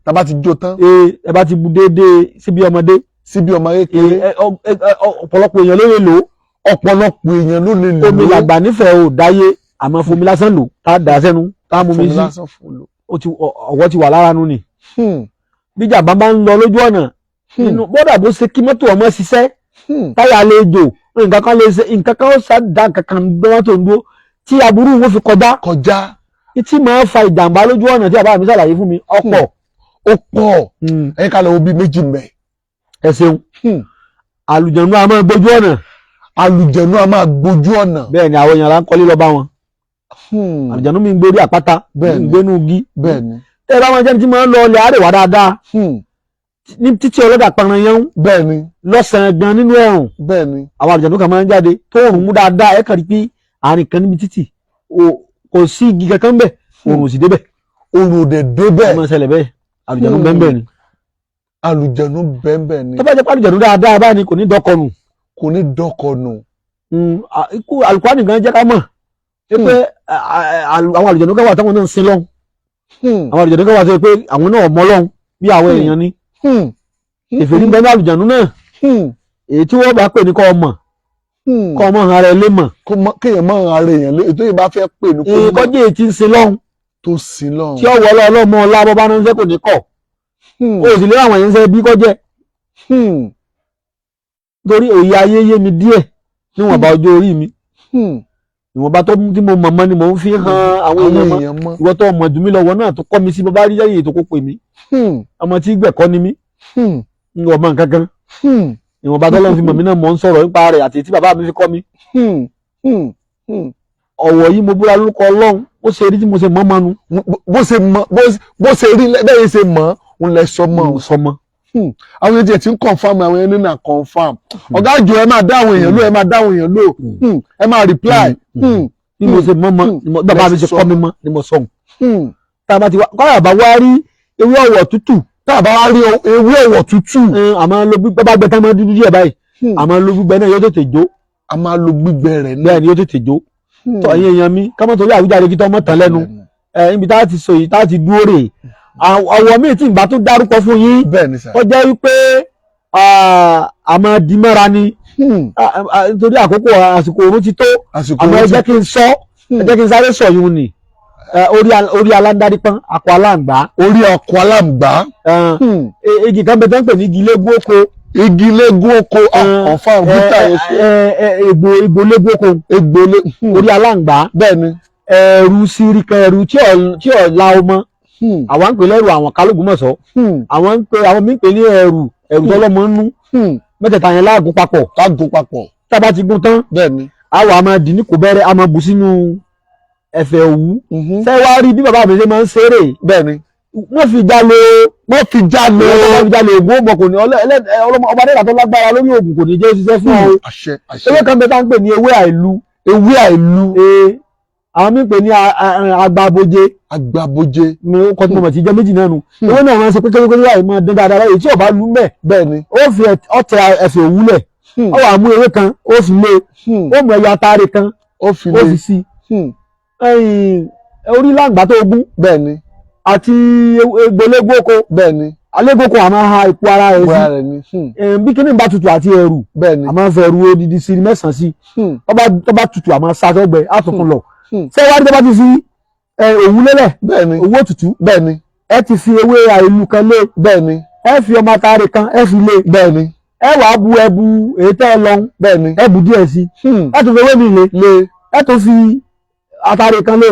Tá bá ti jó tán. Ee, ẹ bá ti bu déédéé síbi ọmọdé. Síbi ọmọ Ee, kékeré. Ọ̀pọ̀lọpọ̀ èèyàn ló lè lò ó. Ọ̀pọ̀lọpọ̀ èèyàn ló lè lò. Omi làgbà nífẹ̀ẹ́ ò dáyé, àmọ́ fomi lásán lò, tá a dà sẹ́nu, tá a mú mi Fomi sí. lásán fún lò. Ó ti ọwọ́ ti wà lára nu ni. Bí jàmbá bá ń lọ lójú ọ̀nà nínú bọ́dà, bó ṣe kí mọ́tò ọmọ ṣiṣẹ́, táyà lè jò, nǹkan kan lè ṣe, nǹkan kan ó ṣá da nǹkan kan gbé mọ́tò ń dúró tí aburú wọn fi kọjá. Kọjá. Tí máa ń fa ìjàmbá lójú ọ̀nà tí bàbá mi ṣàlàyé fún mi ọ̀pọ̀. Ó pọ̀. Ẹ̀yin ká lọ wo bíi méjì mẹ́. Ẹ ṣeun. Àlùjànnú a máa gbójú ọ̀nà. Àlùjẹ̀nú a máa gbójú ọ̀nà. Bẹ́ẹ̀ ni, àwọn èèyàn là ń kọ́lé lọ bá wọn. Àlùjànnú mi ń gbórí àpáta, mi Bẹ́ẹ̀ ń ni. gbénú igi. Bẹ́ẹ̀ ni. Tẹ́ ẹ bá wọn jẹ́ni tí máa ń lọ ilẹ̀ àríwá dáadáa, ní títí ọlọ́dà panran yẹn, Bẹ́ẹ̀ ni. lọ́sàn-án gan nínú ẹ̀rùn, Bẹ́ẹ̀ ni. àwọn àlùjànnú kan máa ń jáde tó òrùn mú dáadáa. Ẹ kàn rí pé àárín kan níbi títì kò sí igi kankan bẹ̀, òrùn ò sì débẹ̀. Òrùn òdè débẹ̀. Ó máa ń ṣẹlẹ̀ bẹ́ẹ̀, àlùjànnú bẹ́ẹ̀ ni. Àlùjẹ̀nú bẹ́ẹ̀ ni. Tó bá jẹ́ pé àlùjànnú dáadáa báyìí ni, kò ní dọ́kọnù. Kò ní dọ́kọnù. Ikú Àlùkùránì gan jẹ́ ká mọ̀ pé àwọn àlùjànnú kan wà táwọn náà ń sin lọ́hùn. Àwọn àlùjànnú kan wà tó yẹ pé àwọn náà mọ Ọlọ́hun bí àwọn èèyàn ni. Èfèrí ń bẹ ní àlùjànnú náà. Èyí tí wọ́n bá pè ní kọ́ ọmọ kọ́ ọmọ ara ẹ lé mọ̀. Kéèyàn máa ara èèyàn lé ètò yìí bá fẹ́ pè ní kó mọ̀. Kọjá èyí tí ń sin lọ́hùn, tó sin lọ́hùn. tí ó wọ ọlọ́mọ ọlá bọ́ bá ránṣẹ́, kò ní kọ̀. Ó sì lé àwọn èèyàn ṣe bí kọjẹ́. Torí òye ayé yé mi díẹ̀ níwọ̀nba ọjọ́ orí mi, ìwọ̀nba tó tí mo mọ̀ mọ́ ni mò ń fi hàn àwọn èèyàn mọ́. Èèyàn mọ́. Ìwọ tó mọ̀ jù mí lọ́wọ́ náà tó kọ́ mi sí, bàbá rí lẹ́yìn ètò kó pè mí. Ọmọ tí gbẹ̀kọ́ ni mí, n ò mọ nǹkan kan. Ìwọ̀nba tó lọ́n fi mọ̀ mí náà mò ń sọ̀rọ̀ nípa rẹ̀ àti tí bàbá mi fi kọ́ mi. Ọ̀wọ̀ yìí, mo búra lórúkọ Ọlọ́run, ó ṣe rí tí mo ṣe mọ́ mọ́nu. Bó ṣe mọ, bó ṣe rí bẹ́ẹ̀ ṣe mọ̀ òun lẹ sọ mọ́. Sọ mọ́. Àwọn èèyàn ti ń confirm, àwọn èèyàn nínú confirm. Ọ̀gá àjò, ẹ máa dá àwọn èèyàn lò, ẹ máa dá àwọn èèyàn lò, ẹ máa reply. Bí mo ṣe mọ́ mọ́ ni bàbá mi ṣe kọ́ mi mọ́ ni mo sọ̀hún. Tá a bá ti wá kọ́ àbá wá rí ewé ọ̀wọ̀ tútù. Tá a bá wá rí ewé ọ̀wọ̀ tútù. Àmọ́ ló gbígbẹ́ bá gbẹ tán máa dúdú díẹ̀ báyìí. Àmọ́ ló gbígbẹ náà yóò tètè jó. A máa lo gbígbẹ rẹ̀ náà. Bẹ́ẹ̀ ni, ó tètè jó. Tọ́ ẹ̀yin èèyàn mi, ká má torí àwíjàre kí tọ́ mọ́ tán lẹ́nu. Ẹ níbi tá a ti sọ yìí, tá a ti dúró rè, ọwọ́ mi tí n bá tún dárúkọ fún yín, Bẹ́ẹ̀ ni sà. ó jẹ́ wípé àmọ́ di mọ́ra ni. Nítorí àkókò, àsìkò òru ti tó. Àsìkò Àmọ́ ẹ òru jẹ́ kí n sọ, ẹ jẹ́ kí n sáré sọ yìí ni. Orí aláǹdarí pọ́n akọ aláǹgbá. Orí ọkọ̀ aláǹgbá. Igi kan bẹ tó ń pè ní igi légún oko. Igi légún oko, ọ̀fà òkúta. Egbò légún oko. Egbò lé. Orí aláǹgbá. Bẹ́ẹ̀ ni. Ẹ̀rù síríkà, ẹ̀rù tí ò la ọmọ. Àwọn ń pè lẹ́rù àwọn kálógúnmọ̀sọ́. Àwọn ń pè, àwọn míì ń pè ní ẹ̀rù tọ́lọ́mọ ń nú. Mẹ́tẹ̀ẹ̀ta yẹn láàgùn papọ̀. Ká gún papọ̀. Tá a bá ti gún tán, Bẹ́ẹ̀ ni. a wà máa dì ní kò bẹ̀rẹ̀, a máa bù sínú ẹ̀fẹ̀ òwú. Ṣé wàá rí bí bàbá mi ṣe máa ń ṣeré? Bẹ́ẹ̀ ni. Wọ́n fi já lo. Wọ́n fi já lo. Wọ́n fi já lo ògùn ọmọ kò ní ọba dẹ́gbà tó lágbára lórí ògùn kò ní jẹ́ ṣiṣẹ́ fún ọ. Àṣẹ, àṣẹ. Ewé kan bẹ tá ń pè ní ewé àìlú. Ewé àìlú. Ee, àwọn míì pè ní agbábójé. Agbábójé. Mo kọ́ tí mo mọ̀ tí jẹ́ méjì náà nu. Ewé náà máa ń ṣe pékérékéré báyìí, máa dín dáadáa báyìí tí ò bá lú mẹ́. Bẹ́ẹ̀ ni. Ó fi ọ̀tẹ̀ ẹ̀fẹ̀ òwúlẹ̀, ó wà mú ewé kan, ó fi lé, ó mú ẹyọ atare kan, Ó fi ó lé. fi sí i orí láǹgbá tó gún Bẹ́ẹ̀ ni. àti egbolégbóko. Bẹ́ẹ̀ ni. Alégòkò àmọ́ ha ipò ara rẹ̀ Bóyá sí. rẹ̀ ni. Bí kíní bá tutù àti ẹrù, Bẹ́ẹ̀ ni. àmọ́ fẹ́ ẹrù odidi sí mẹ́sàn-án sí. Tó bá tutù, àmọ́ sátọ́gbẹ àtúntún lọ. Ṣé wàá rí tó bá ti fi òwú lélẹ̀? Bẹ́ẹ̀ ni. Òwú òtútù. Bẹ́ẹ̀ ni. Ẹ ti fi ewé àìlú kan lé. Bẹ́ẹ̀ ni. Ẹ fi ọmọ atare kan, ẹ fi lé. Bẹ́ẹ̀ ni. Ẹ wàá bu ẹbu èyí tẹ́ ẹ lọ. Bẹ́ẹ̀ ni. Ẹ bu díẹ̀ sí. Ẹ tún fi ewé mi lé. Lé. Ẹ tún fi atare kan lé.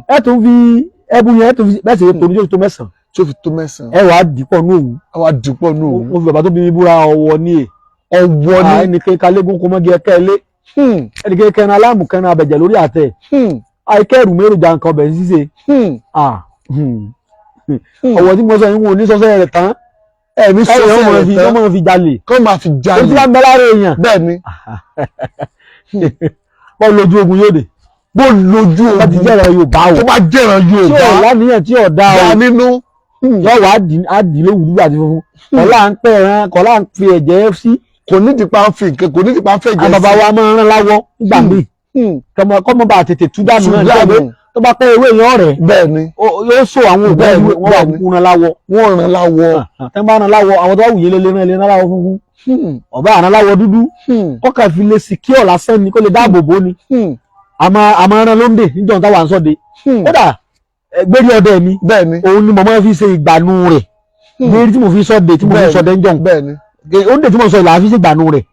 Ẹ tún fi ẹbu yẹn, ẹ tún fi bẹ́ẹ̀ sì tó ní tó tó mẹ́sàn-án. Tí ó fi tó mẹ́sàn-án. Ẹ wàá dìpọ̀ ní òwú. A wá dìpọ̀ ní òwú. Mo fi bàbá tó bí mi búra, ọwọ́ ní è. Ọwọ́ ní. Ẹnìkan kalégún kó mọ́gi ẹkẹ́ ilé. Ẹnìkan kẹrin aláàmù kẹrin abẹ̀jẹ̀ lórí àtẹ. Àìkẹ́rù méròjà nǹkan ọbẹ̀ ṣíṣe. Ọwọ́ tí mo sọ yín, wọn ò ní sọ́sẹ́ rẹ̀ tán. Ẹ̀mí ẹ̀rọ sọ́sẹ́ wọn rẹ̀ fi tán. wọ́n fi jalè. Kọ́ máa fi Ó ti jalè. bá ń bẹ lára èèyàn. Bẹ́ẹ̀ ni. Bọ́ọ̀ lójú ogun yóò dé. Bó lójú Bá ti ogun. jẹ́ ẹ̀rọ Yorùbá o. Tó bá jẹ́ràn Tí ò Yorùbá. láníyàn tí ò dá o. Dá nínú. Yóò wá á dì lówùúrú àti funfun. Kọ́lá ń pẹ́ ẹran, kọ́lá ń fi ẹ̀jẹ̀ sí. Kò ní ti pa ń fi nǹkan, kò ní ti pa ń fẹ̀jẹ̀ Àwọn bàbá wa máa ń rán láwọ́ nígbà míì. Kọ́mọ bá tètè tú dànù náà nígbà pé tó bá pẹ́ ewé yẹn ọ̀rẹ́. Bẹ́ẹ̀ ni. Yóò so àwọn òbí Bẹ́ẹ̀ ni, wọn wà bẹ́ẹ̀ ni. kúkú rán láwọ́. Wọ́n ràn láwọ̀. Tẹ́ ń bá rán láwọ́, àwọn tó bá wùyé lé rán lé rán láwọ́ funfun. Ọ̀bá àrán láwọ́ dúdú. Kọ́kà fi lè secure lásán ni, kó lè dáàbò bò ni. Àmọ́ rán lóńdè níjọ́ táwa ń sọ́de. Kódà gbérí ọdẹ mi, Bẹ́ẹ̀ ni. òun ni mo máa fi ṣe ìgbànú rẹ̀. Gbérí tí mo fi sọ́de, tí mo fi sọ́de ń jọ̀hún. Bẹ́ẹ̀ ni. Òǹdè tí mo sọ ìlà fi ṣe ìgbànú rẹ̀.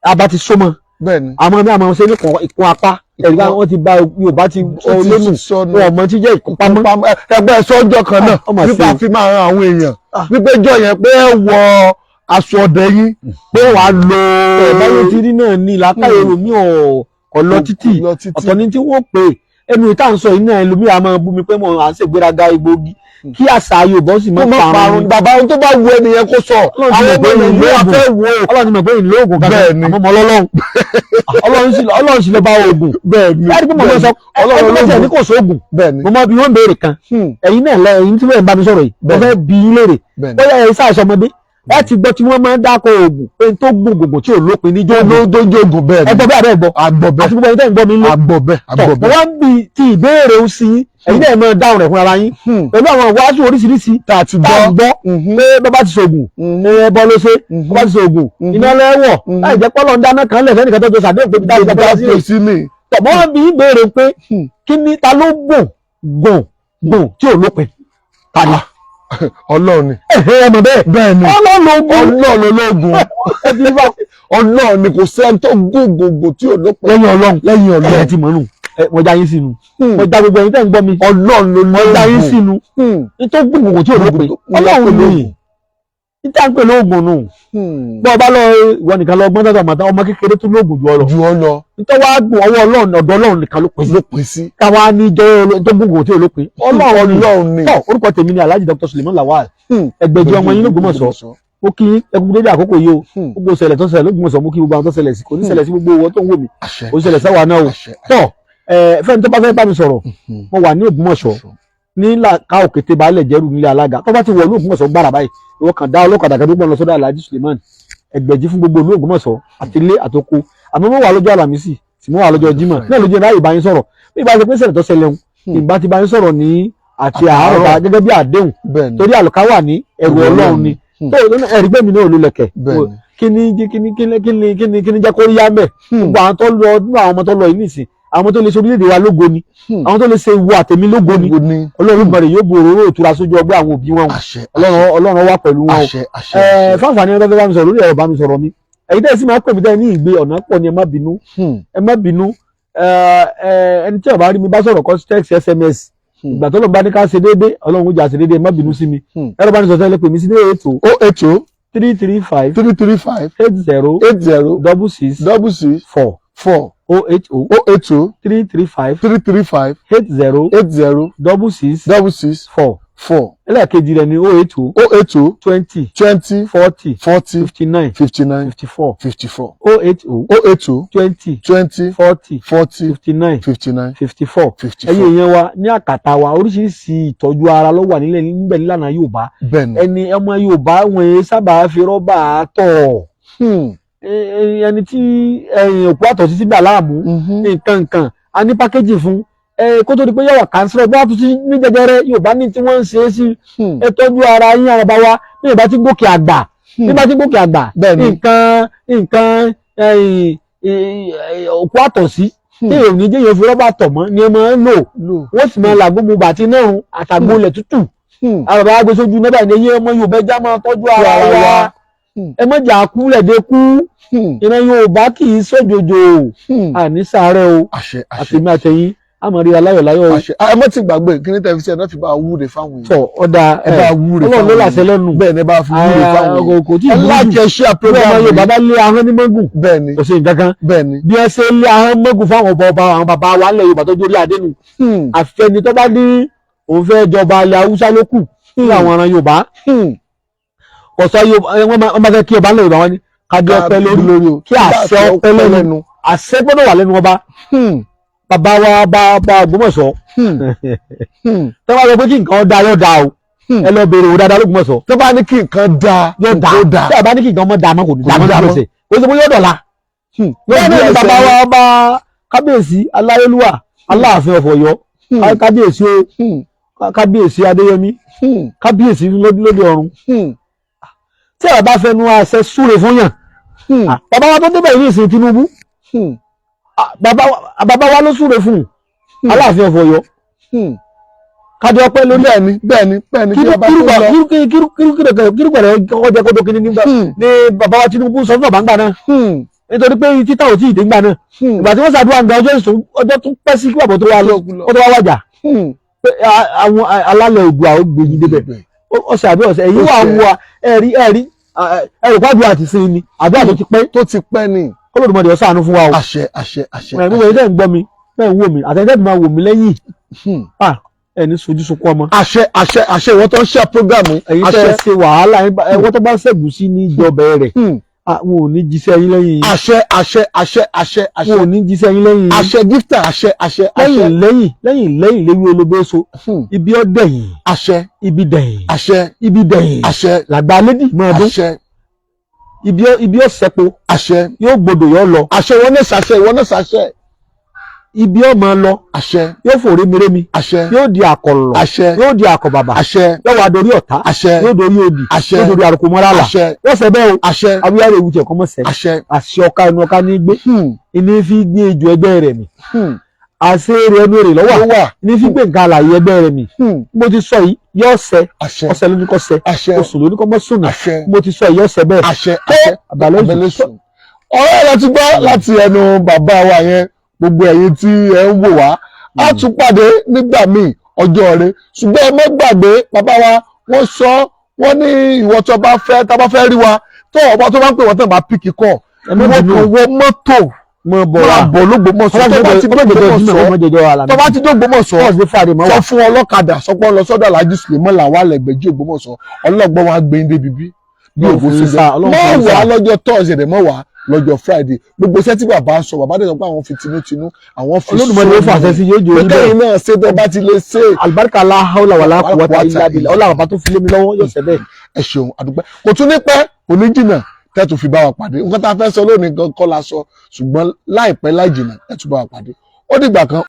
Abá ti só mọ́. Bẹ́ẹ̀ ni. Àmọ́ bí àmọ́ ṣe ní ìkún apá. Ẹ̀rí bá wọ́n ti bá Yorùbá ti Ó ti lónù. sọnù. Wọn ò mọ tí jẹ́ ìkúnpamọ́. Ẹgbẹ́ sọ́jọ́ kan náà Ọmọ nípa sí. fi máa ran àwọn èèyàn wípé jọ yẹn pé ẹ wọ aṣọ ọdẹ yín pé wàá lo. Ẹ̀ báyọ̀ ti rí náà ní làákàyè ẹlòmíì ò lọ títì. Lọ títì. Ọ̀tọ̀ ni tí wọ́n pè ẹnu ìta ń sọ yìí náà, ẹlòmíì á máa bú mi pé mo à ń ṣègbéraga egbòogi kí àṣà Yorùbá sì Kó máa má parun. parun. Bàbá, ohun tó bá wu ẹnìyẹn kó sọ. Ọlọ́run ti Àwọn mọ̀ ọmọ pé Nàìjíríà ìlú fẹ́ wò ó. Ọlọ́run ti mọ̀ pé ìlú oògùn Bẹ́ẹ̀ kankan ni. àmọ́ mọ́ Ọlọ́run, Ọlọ́run sì lọ bá oògùn. Bẹ́ẹ̀ ni. Láti pé mo máa sọ Ọlọ́run ẹni mẹ́tẹ̀ẹ̀ ní ológun. kò sóògùn. Bẹ́ẹ̀ ni. Mo máa bí wọ́n béèrè kan. Ẹ̀yin náà lẹ, ẹ̀yin tí wọ́n bá mi sọ̀rọ̀ yìí, mo fẹ́ bi yín léèrè. Bẹ́ẹ̀ ni. Bóyá ẹ̀yin sáà sọmọdé, ẹ ti gbọ́ tí wọ́n máa ń dákọ̀ oògùn pé n tó gùn gògùn tí ò lópin níjó Tó oògùn. tó jógun, bẹ́ẹ̀ Ẹ ni. gbọ́ bẹ́ẹ̀ abẹ́ gbọ́? Àgbọ̀ Àti bẹ́ẹ̀. gbogbo ẹ̀yin tẹ́ ń gbọ́ mi lé. Àgbọ̀ bẹ́ẹ̀. Tọ̀ Àgbọ̀ mo bẹ́ẹ̀. wá ń bi ti ìbéèrè ń sí yín, ẹ̀yin náà máa dáhùn rẹ̀ fúnra yín pẹ̀lú àwọn wàásù oríṣiríṣi Tá a ti tá a gbọ́. gbọ́ pé bàbá ti ṣògùn, ẹbọ ló ṣe, bàbá ti ṣògùn, iná lẹ́wọ̀ láì jẹ́ pọ́lọ́ ń dáná kan lẹ̀ fẹ́nìkan tó jọ sàdéhùn pé bí dáná Bá sí tó sí ni. tọ̀. Mọ́ wọ́n bí í béèrè pé kí ni, ta ló gùn gùn gùn tí ò lópin, ta ni? Ọlọ́run ni. Ẹ̀hẹ́, ọmọ bẹ́ẹ̀. Bẹ́ẹ̀ ni. Ọlọ́run ló gùn. Ọlọ́run ológun. Ọlọ́run ni, kò sẹ́ni tó gùn gògò tí ò lópin. Lẹ́yìn Ọlọ́run. Lẹ́yìn Ẹ̀ Ọlọ́run. ti mọ̀ nù, mo já yín sínú, mo já gbogbo ẹ̀yin tẹ́ ń gbọ́ mi, Ọlọ́run ló mo já yín lóògùn. sínú nítorí gùn gùn tí ò lópin, Ọlọ́run ni níta ń pè lóògùn nù. Bọ́ ọ bá lọ, ìwọ nìkan lọ gbọ́n tọ́tọ̀ màtá, ọmọ kékeré tó lóògùn jù ọ lọ. Ju ọ lọ. Nítorí wàá gùn ọwọ́ Ọlọ́run, ọ̀dọ̀ Ọlọ́run nìkan ló pín sí. Ló pín sí. Káwa ní jọ tó gùn gùn tí ò lópin, Ọlọ́run ni. Ọlọ́run ni. Tọ́, orúkọ tèmi ni Alhaji Dr. Suleiman Lawal Ẹgbẹ̀jì, ọmọ yín l'Ógbómọ̀ṣọ́. Mo kí ẹkú dédé àkókò yìí o. Gbogbo ṣẹlẹ̀ tó ṣẹlẹ̀ l'Ógbómọ̀ṣọ́, mo kí gbogbo àwọn tó ṣẹlẹ̀ sí, kò ní ṣẹlẹ̀ sí gbogbo owó tó ń wò mí. Àṣẹ. Kò ní ṣẹlẹ̀ sáwà náà o. Àṣẹ. Tọ́ ẹ, fẹ́ni tó bá fẹ́ bá mi sọ̀rọ̀, mo wà ní Ògbómọ̀ṣọ́ ní Làkà Òkété Baálẹ̀ Jẹ́rù nílé alága. Tó bá ti wọ̀ ní Ògbómọ̀ṣọ́ gbára báyìí, ìwọ kàn dá ọlọ́kadà kan tó gbọ́n lọ sọ́dọ̀ Alhaji Suleiman Ẹgbẹ̀jì fún gbogbo ìlú Ògbómọ̀ṣọ́ àti ilé àtoko. Àmọ́ mo wà lọ́jọ́ Àlàmísì tí mo wà lọ́jọ́ Jímọ̀ náà ló jẹ́ ráyè bá yín sọ̀rọ̀. Bí ìbá ṣe pé ṣẹlẹ̀ tó ṣẹlẹ̀ ń ìbá ti bá yín sọ̀rọ̀ ní àti àárọ̀ bá gẹ́gẹ́ bí àdéhùn, torí àlùkà wà ní ẹ̀rù Ọlọ́run ni. Tó ẹ̀rí gbẹ̀mí náà ló lẹ̀kẹ̀. Kí ni kí ni kí ni kí ni kí ni kí ni jẹ́ kó rí yá mẹ́? Gbogbo àwọn tó lọ nínú àwọn ọmọ tó lọ yìí nìsín, àwọn tó lè ṣe orílẹ̀-èdè wa lógo ni, àwọn tó lè ṣe ìwọ àtẹ̀mí lógo ni. Ọlọ́run bọ̀rẹ̀ yóò bu òróró ìtura sójú ọgbẹ́ àwọn òbí wọn. Ọlọ́run wà pẹ̀lú wọn. Fáfàní ọ̀dọ́ fẹ́ bá mi sọ̀rọ̀ lórí ẹ̀rọ bá mi sọ̀rọ̀ mi. Èyí tẹ́ ẹ sì máa pè mí tẹ́ ẹ ní ìgbé ọ̀nà pọ̀ ni, ẹ má bínú, ẹ má bínú. Ẹni tí ó bá rí mi bá sọ̀rọ̀ kọ́ text, SMS. Ìgbà tó lọ́n bá ní ká ṣe déédé, Ọlọ́run ó jà ṣe déédé. Ẹ má bínú sí mi. Ẹ̀rọ bá ní sọ̀tẹ́ lè pè mí sí ní 80 080 335 335 80 80 66 66 4 4 080 080 335 335 80 80 66 66 4. 4. Ẹlẹ́ẹ̀kejì rẹ̀ ní 080 080 20 20 40 40 59 59 54. 54. 080 080 20 20 40 40 59 59 54. 54. Ẹ̀yin èèyàn wa ní àkàtà wa, oríṣiríṣi ìtọ́jú ara ló wà nílẹ̀ níbẹ̀ nílànà Yorùbá. Ẹni ọmọ Yorùbá wọn yẹn sábà fi rọ́bà tọ̀. Ẹni tí òkú àtọ̀ sí sígbà láàmú, nǹkan nǹkan, a ní pákéjì fún kó tó di pé yọ̀wọ̀ kánsílọ̀ bí wọ́n tún ti ní jẹjẹrẹ. Yorùbá ní tí wọ́n ń ṣe é sí. Ẹ tọ́jú ara yín, ara bá wa ní ìbá tí gòkè àgbà, ní bá tí gòkè àgbà, nǹkan nǹkan òkú àtọ̀ sí tí èèyàn ní jẹ́ èèyàn fi rọ́bà tọ̀ mọ́ ni ẹ máa ń lò. Wọ́n sì máa làgbo mu bàtí náà àtàgbo ilẹ̀ tútù. Àwọn bàbá gbé sójú nígbà ní eyín. Ọmọ Yorùbá, ẹja máa tọ́jú ara wa. Ẹ má jà kú lẹ́dẹ̀ kú. Ìran Yorùbá kì í sójòjò àní sàárẹ̀ o. Àṣẹ, àṣẹ. Àtẹ̀mí àtẹ̀yìn àmọ́ rí aláyọ̀ láyọ̀ o. Àṣẹ. Ẹ mọ́ ti gbàgbé kí ní tẹ́ fi sí ẹ náà fi bá wúre fáwọn èèyàn. Tọ̀ ọ̀dà. Ẹ bá wúre. Ọlọ́run ló làṣẹ lẹ́nu. Bẹ́ẹ̀ ni, ẹ bá fi wúre fáwọn èèyàn. Kò tí ì Ẹ burú jù. like, ẹ share Bí ọmọ program. Yorùbá bá lé ahọ́n ní mọ́gùn, kò sí nǹkan kan. Bí ẹ ṣe lé ahọ́n mọ́gùn fáwọn ọba ọba, àwọn bàbá wa ńlẹ̀ Yorùbá tó jórí adé nù. Àfẹni tó bá ní òun fẹ́ jọba ilẹ̀ Haúsá ló kù nínú àwọn ọ̀ràn Yorùbá. Kò sọ Yorùbá, wọ́n máa fẹ́ kí ọba ńlẹ̀ Yorùbá wọn ní kájọ ọpẹ́ lórí, kí àṣẹ ọpẹ́ lẹ́nu. Àṣẹ gbọ́dọ̀ wà lẹ́nu ọba. Bàbá wa bá bá Ògbómọ̀ṣọ́, tó bá sọ pé kí nǹkan da, yóò da o. Ẹ lọ bèrè òwò dáadáa l'Ógbómọ̀ṣọ́. Tó bá ní kí nǹkan da, yóò da. Ó da. Tí a bá ní kí nǹkan mọ́ da mọ́, kò ní da mọ́. Kò ní da mọ́. Lọ́sẹ̀ kò sí pé yóò dọ̀la. Bẹ́ẹ̀ náà ni bàbá wa ọba kábíyèsí aláyélúwà Aláàfin of Ọ̀yọ́, kábíyèsí o, kábíyèsí Adéyẹmí, kábíyèsí lóde ọ̀run. Tí a bá fẹnu àṣẹ súre fún yàn, bàbá wa tó débẹ̀ yìí ìsìn Tinubu, bàbá wa ló súre fún un, Aláàfin of Ọ̀yọ́, kájọ ọpẹ́ lórí. Bẹ́ẹ̀ni, bẹ́ẹ̀ni, bẹ́ẹ̀ni. Kí ọba tó lọ. Kírúkẹrẹ kọ́kọ́ jẹ́ kó tó kíní nígbà ní bàbá wa Tinubu sọ fún bàbá ńgbà náà, nítorí pé títà ò tí ì dé ńgbà náà. Ìgbà tí wọ́n ṣàdúrà ńgbà, ọjọ́ ìsún ọjọ́ tún pẹ́ sí kí bàbá tó wá lọ, kó tó wá wàjà pé àwọn alálẹ̀ Oòduà ó gbé yín débẹ̀. Ọ̀sẹ̀ àbí ọ̀sẹ̀ èyí wà wọ ẹ̀rí ẹ̀rí ẹ̀rí pàdé àti sin ni àdúrà tó ti pẹ́. Tó ti pẹ́ ni. K'Olódùmarè ó ṣàánú fún wa o. Àṣẹ, àṣẹ, àṣẹ. Ẹ̀ gbogbo ẹ̀yin tẹ́ ń gbọ́ mi, bẹ́ẹ̀ ń wò mí, àtẹ̀yìn tẹ́ máa wò mí lẹ́yìn, ẹ̀ ní sojú sunkún ọmọ. Àṣẹ, àṣẹ, àṣẹ. Ìwọ tó ń ṣe program yìí, Ẹ̀yin àṣẹ. tẹ́ ṣe wàhálà, ẹ̀wọ́n tó bá ṣẹ̀gùn sí ní ìjọba rẹ̀, wọn ò ní jíṣẹ́ yín lẹ́yìn yín. Àṣẹ, àṣẹ, àṣẹ, àṣẹ, àṣẹ. Wọn ò ní jíṣẹ́ yín lẹ́yìn yín. Àṣẹ gifter, àṣẹ, àṣẹ, àṣẹ. Lẹ́yìn lẹ́yìn lẹ́yìn lẹ́yìn léwé olóbéso, ibi ọ dẹ̀yìn. Àṣẹ. Ibi dẹ̀yìn. Àṣẹ. Ibi dẹ̀yìn. Àṣẹ. Làgbà lédì máa dún. Àṣẹ. Ibi ọ sẹ́po. Àṣẹ. Yóò gbọdọ̀ yọ lọ. Àṣẹ. Ìwọ náà ṣàṣẹ, ìwọ náà ṣàṣẹ. Ibi ọ máa lọ. Àṣẹ. Yóò fò rémirémi. Àṣẹ. Yóò di àkọlọ. Àṣẹ. Yóò di àkọbàbà. Àṣẹ. Yóò wá dorí ọ̀tá. Àṣẹ. Yóò dorí òdì. Àṣẹ. Yóò dorí àrùkù mọ́rálà. Àṣẹ. Wọ́n sẹ bẹ́ẹ̀ o. Àṣẹ. Awíyáre ewu tiẹ̀ kọ́ mọ́ sẹ́. Àṣẹ. Àṣẹ ọ̀ka ẹnu ọ̀ka ní gbé, ìní fi gbé ejò ẹgbẹ́ rẹ̀ mì. Àṣẹ èrè ẹnu èrè lọ́wọ́ Ló wà. ní fi gbé nǹkan àlàyé ẹgbẹ́ rẹ̀ mì. Mo ti sọ yìí, yóò ṣẹ. Àṣẹ. Ọ̀sẹ̀ ló ní kó ṣẹ. Àṣẹ. Oṣù ló ní kó mọ́ sùnà. Àṣẹ. Mo ti sọ yìí, yóò ṣẹ bẹ́ẹ̀. Àṣẹ, àṣẹ. Àbàlẹ́ Abẹ́lé sùn. Ọ̀rọ̀ rẹ ti gbọ́ láti ẹnu bàbá wa yẹn. Gbogbo ẹ̀yin tí ẹ ń wò wá, á tún pàdé nígbà míì, ọjọ́ rẹ. Ṣùgbọ́n ẹ má gbàgbé, bàbá wa wọ́n sọ, wọ́n ní ìwọ tó bá fẹ́, tá bá fẹ́ rí wa, tó ọba tó bá ń pè wọ́n, tó bá pick call, Ẹ má ìwọ bínú. kan wọ mọ́tò Mọ bọ̀ máa wá. bọ̀ l'Ógbómọ̀ṣọ́. Tó bá ti dÓgbómọ̀ṣọ́, tó bá ti dÓgbómọ̀ṣọ́, Thursday, Friday mọ́ sọ wà. fún ọlọ́kadà, sọ pé ó lọ sọ́dọ̀ Alhaji Suleiman Lawal Ẹgbẹ̀jì Ògbómọ̀ṣọ́, ọlọ́gbọ́n wa gbé ndé bíbí bí Ọlọ́run ògbó fún ṣe yín jẹ́. sá, Ọlọ́run Mọ́ fún yín wà sá. lọ́jọ́ Thursday rẹ̀, mọ́ wà lọ́jọ́ Friday. Gbogbo iṣẹ́ tí bàbá sọ, bàbá dẹ̀ sọ pé àwọn fi tinútinú àwọn fi Olódùmarè ó fàṣẹ sí, yóò jò pé orí kẹ́yìn bẹ́ẹ̀. náà ṣe tẹ́ bá ti lè ṣe. Alibarika, la hawla wala quwwata illa billah. Ọlá bàbá tó fi lé mi lọ́wọ́, yóò ṣẹ bẹ́ẹ̀. Ẹ ṣeun, àdúpẹ́. Kò tún ní pẹ́, kò ní jìnnà. Tẹ́tù fi bá wa pàdé, nǹkan tá a fẹ́ sọ lónìí gan kọ́ la sọ, ṣùgbọ́n láìpẹ́ láì jìnnà ẹ tún bá wa pàdé. Ó dìgbà kan.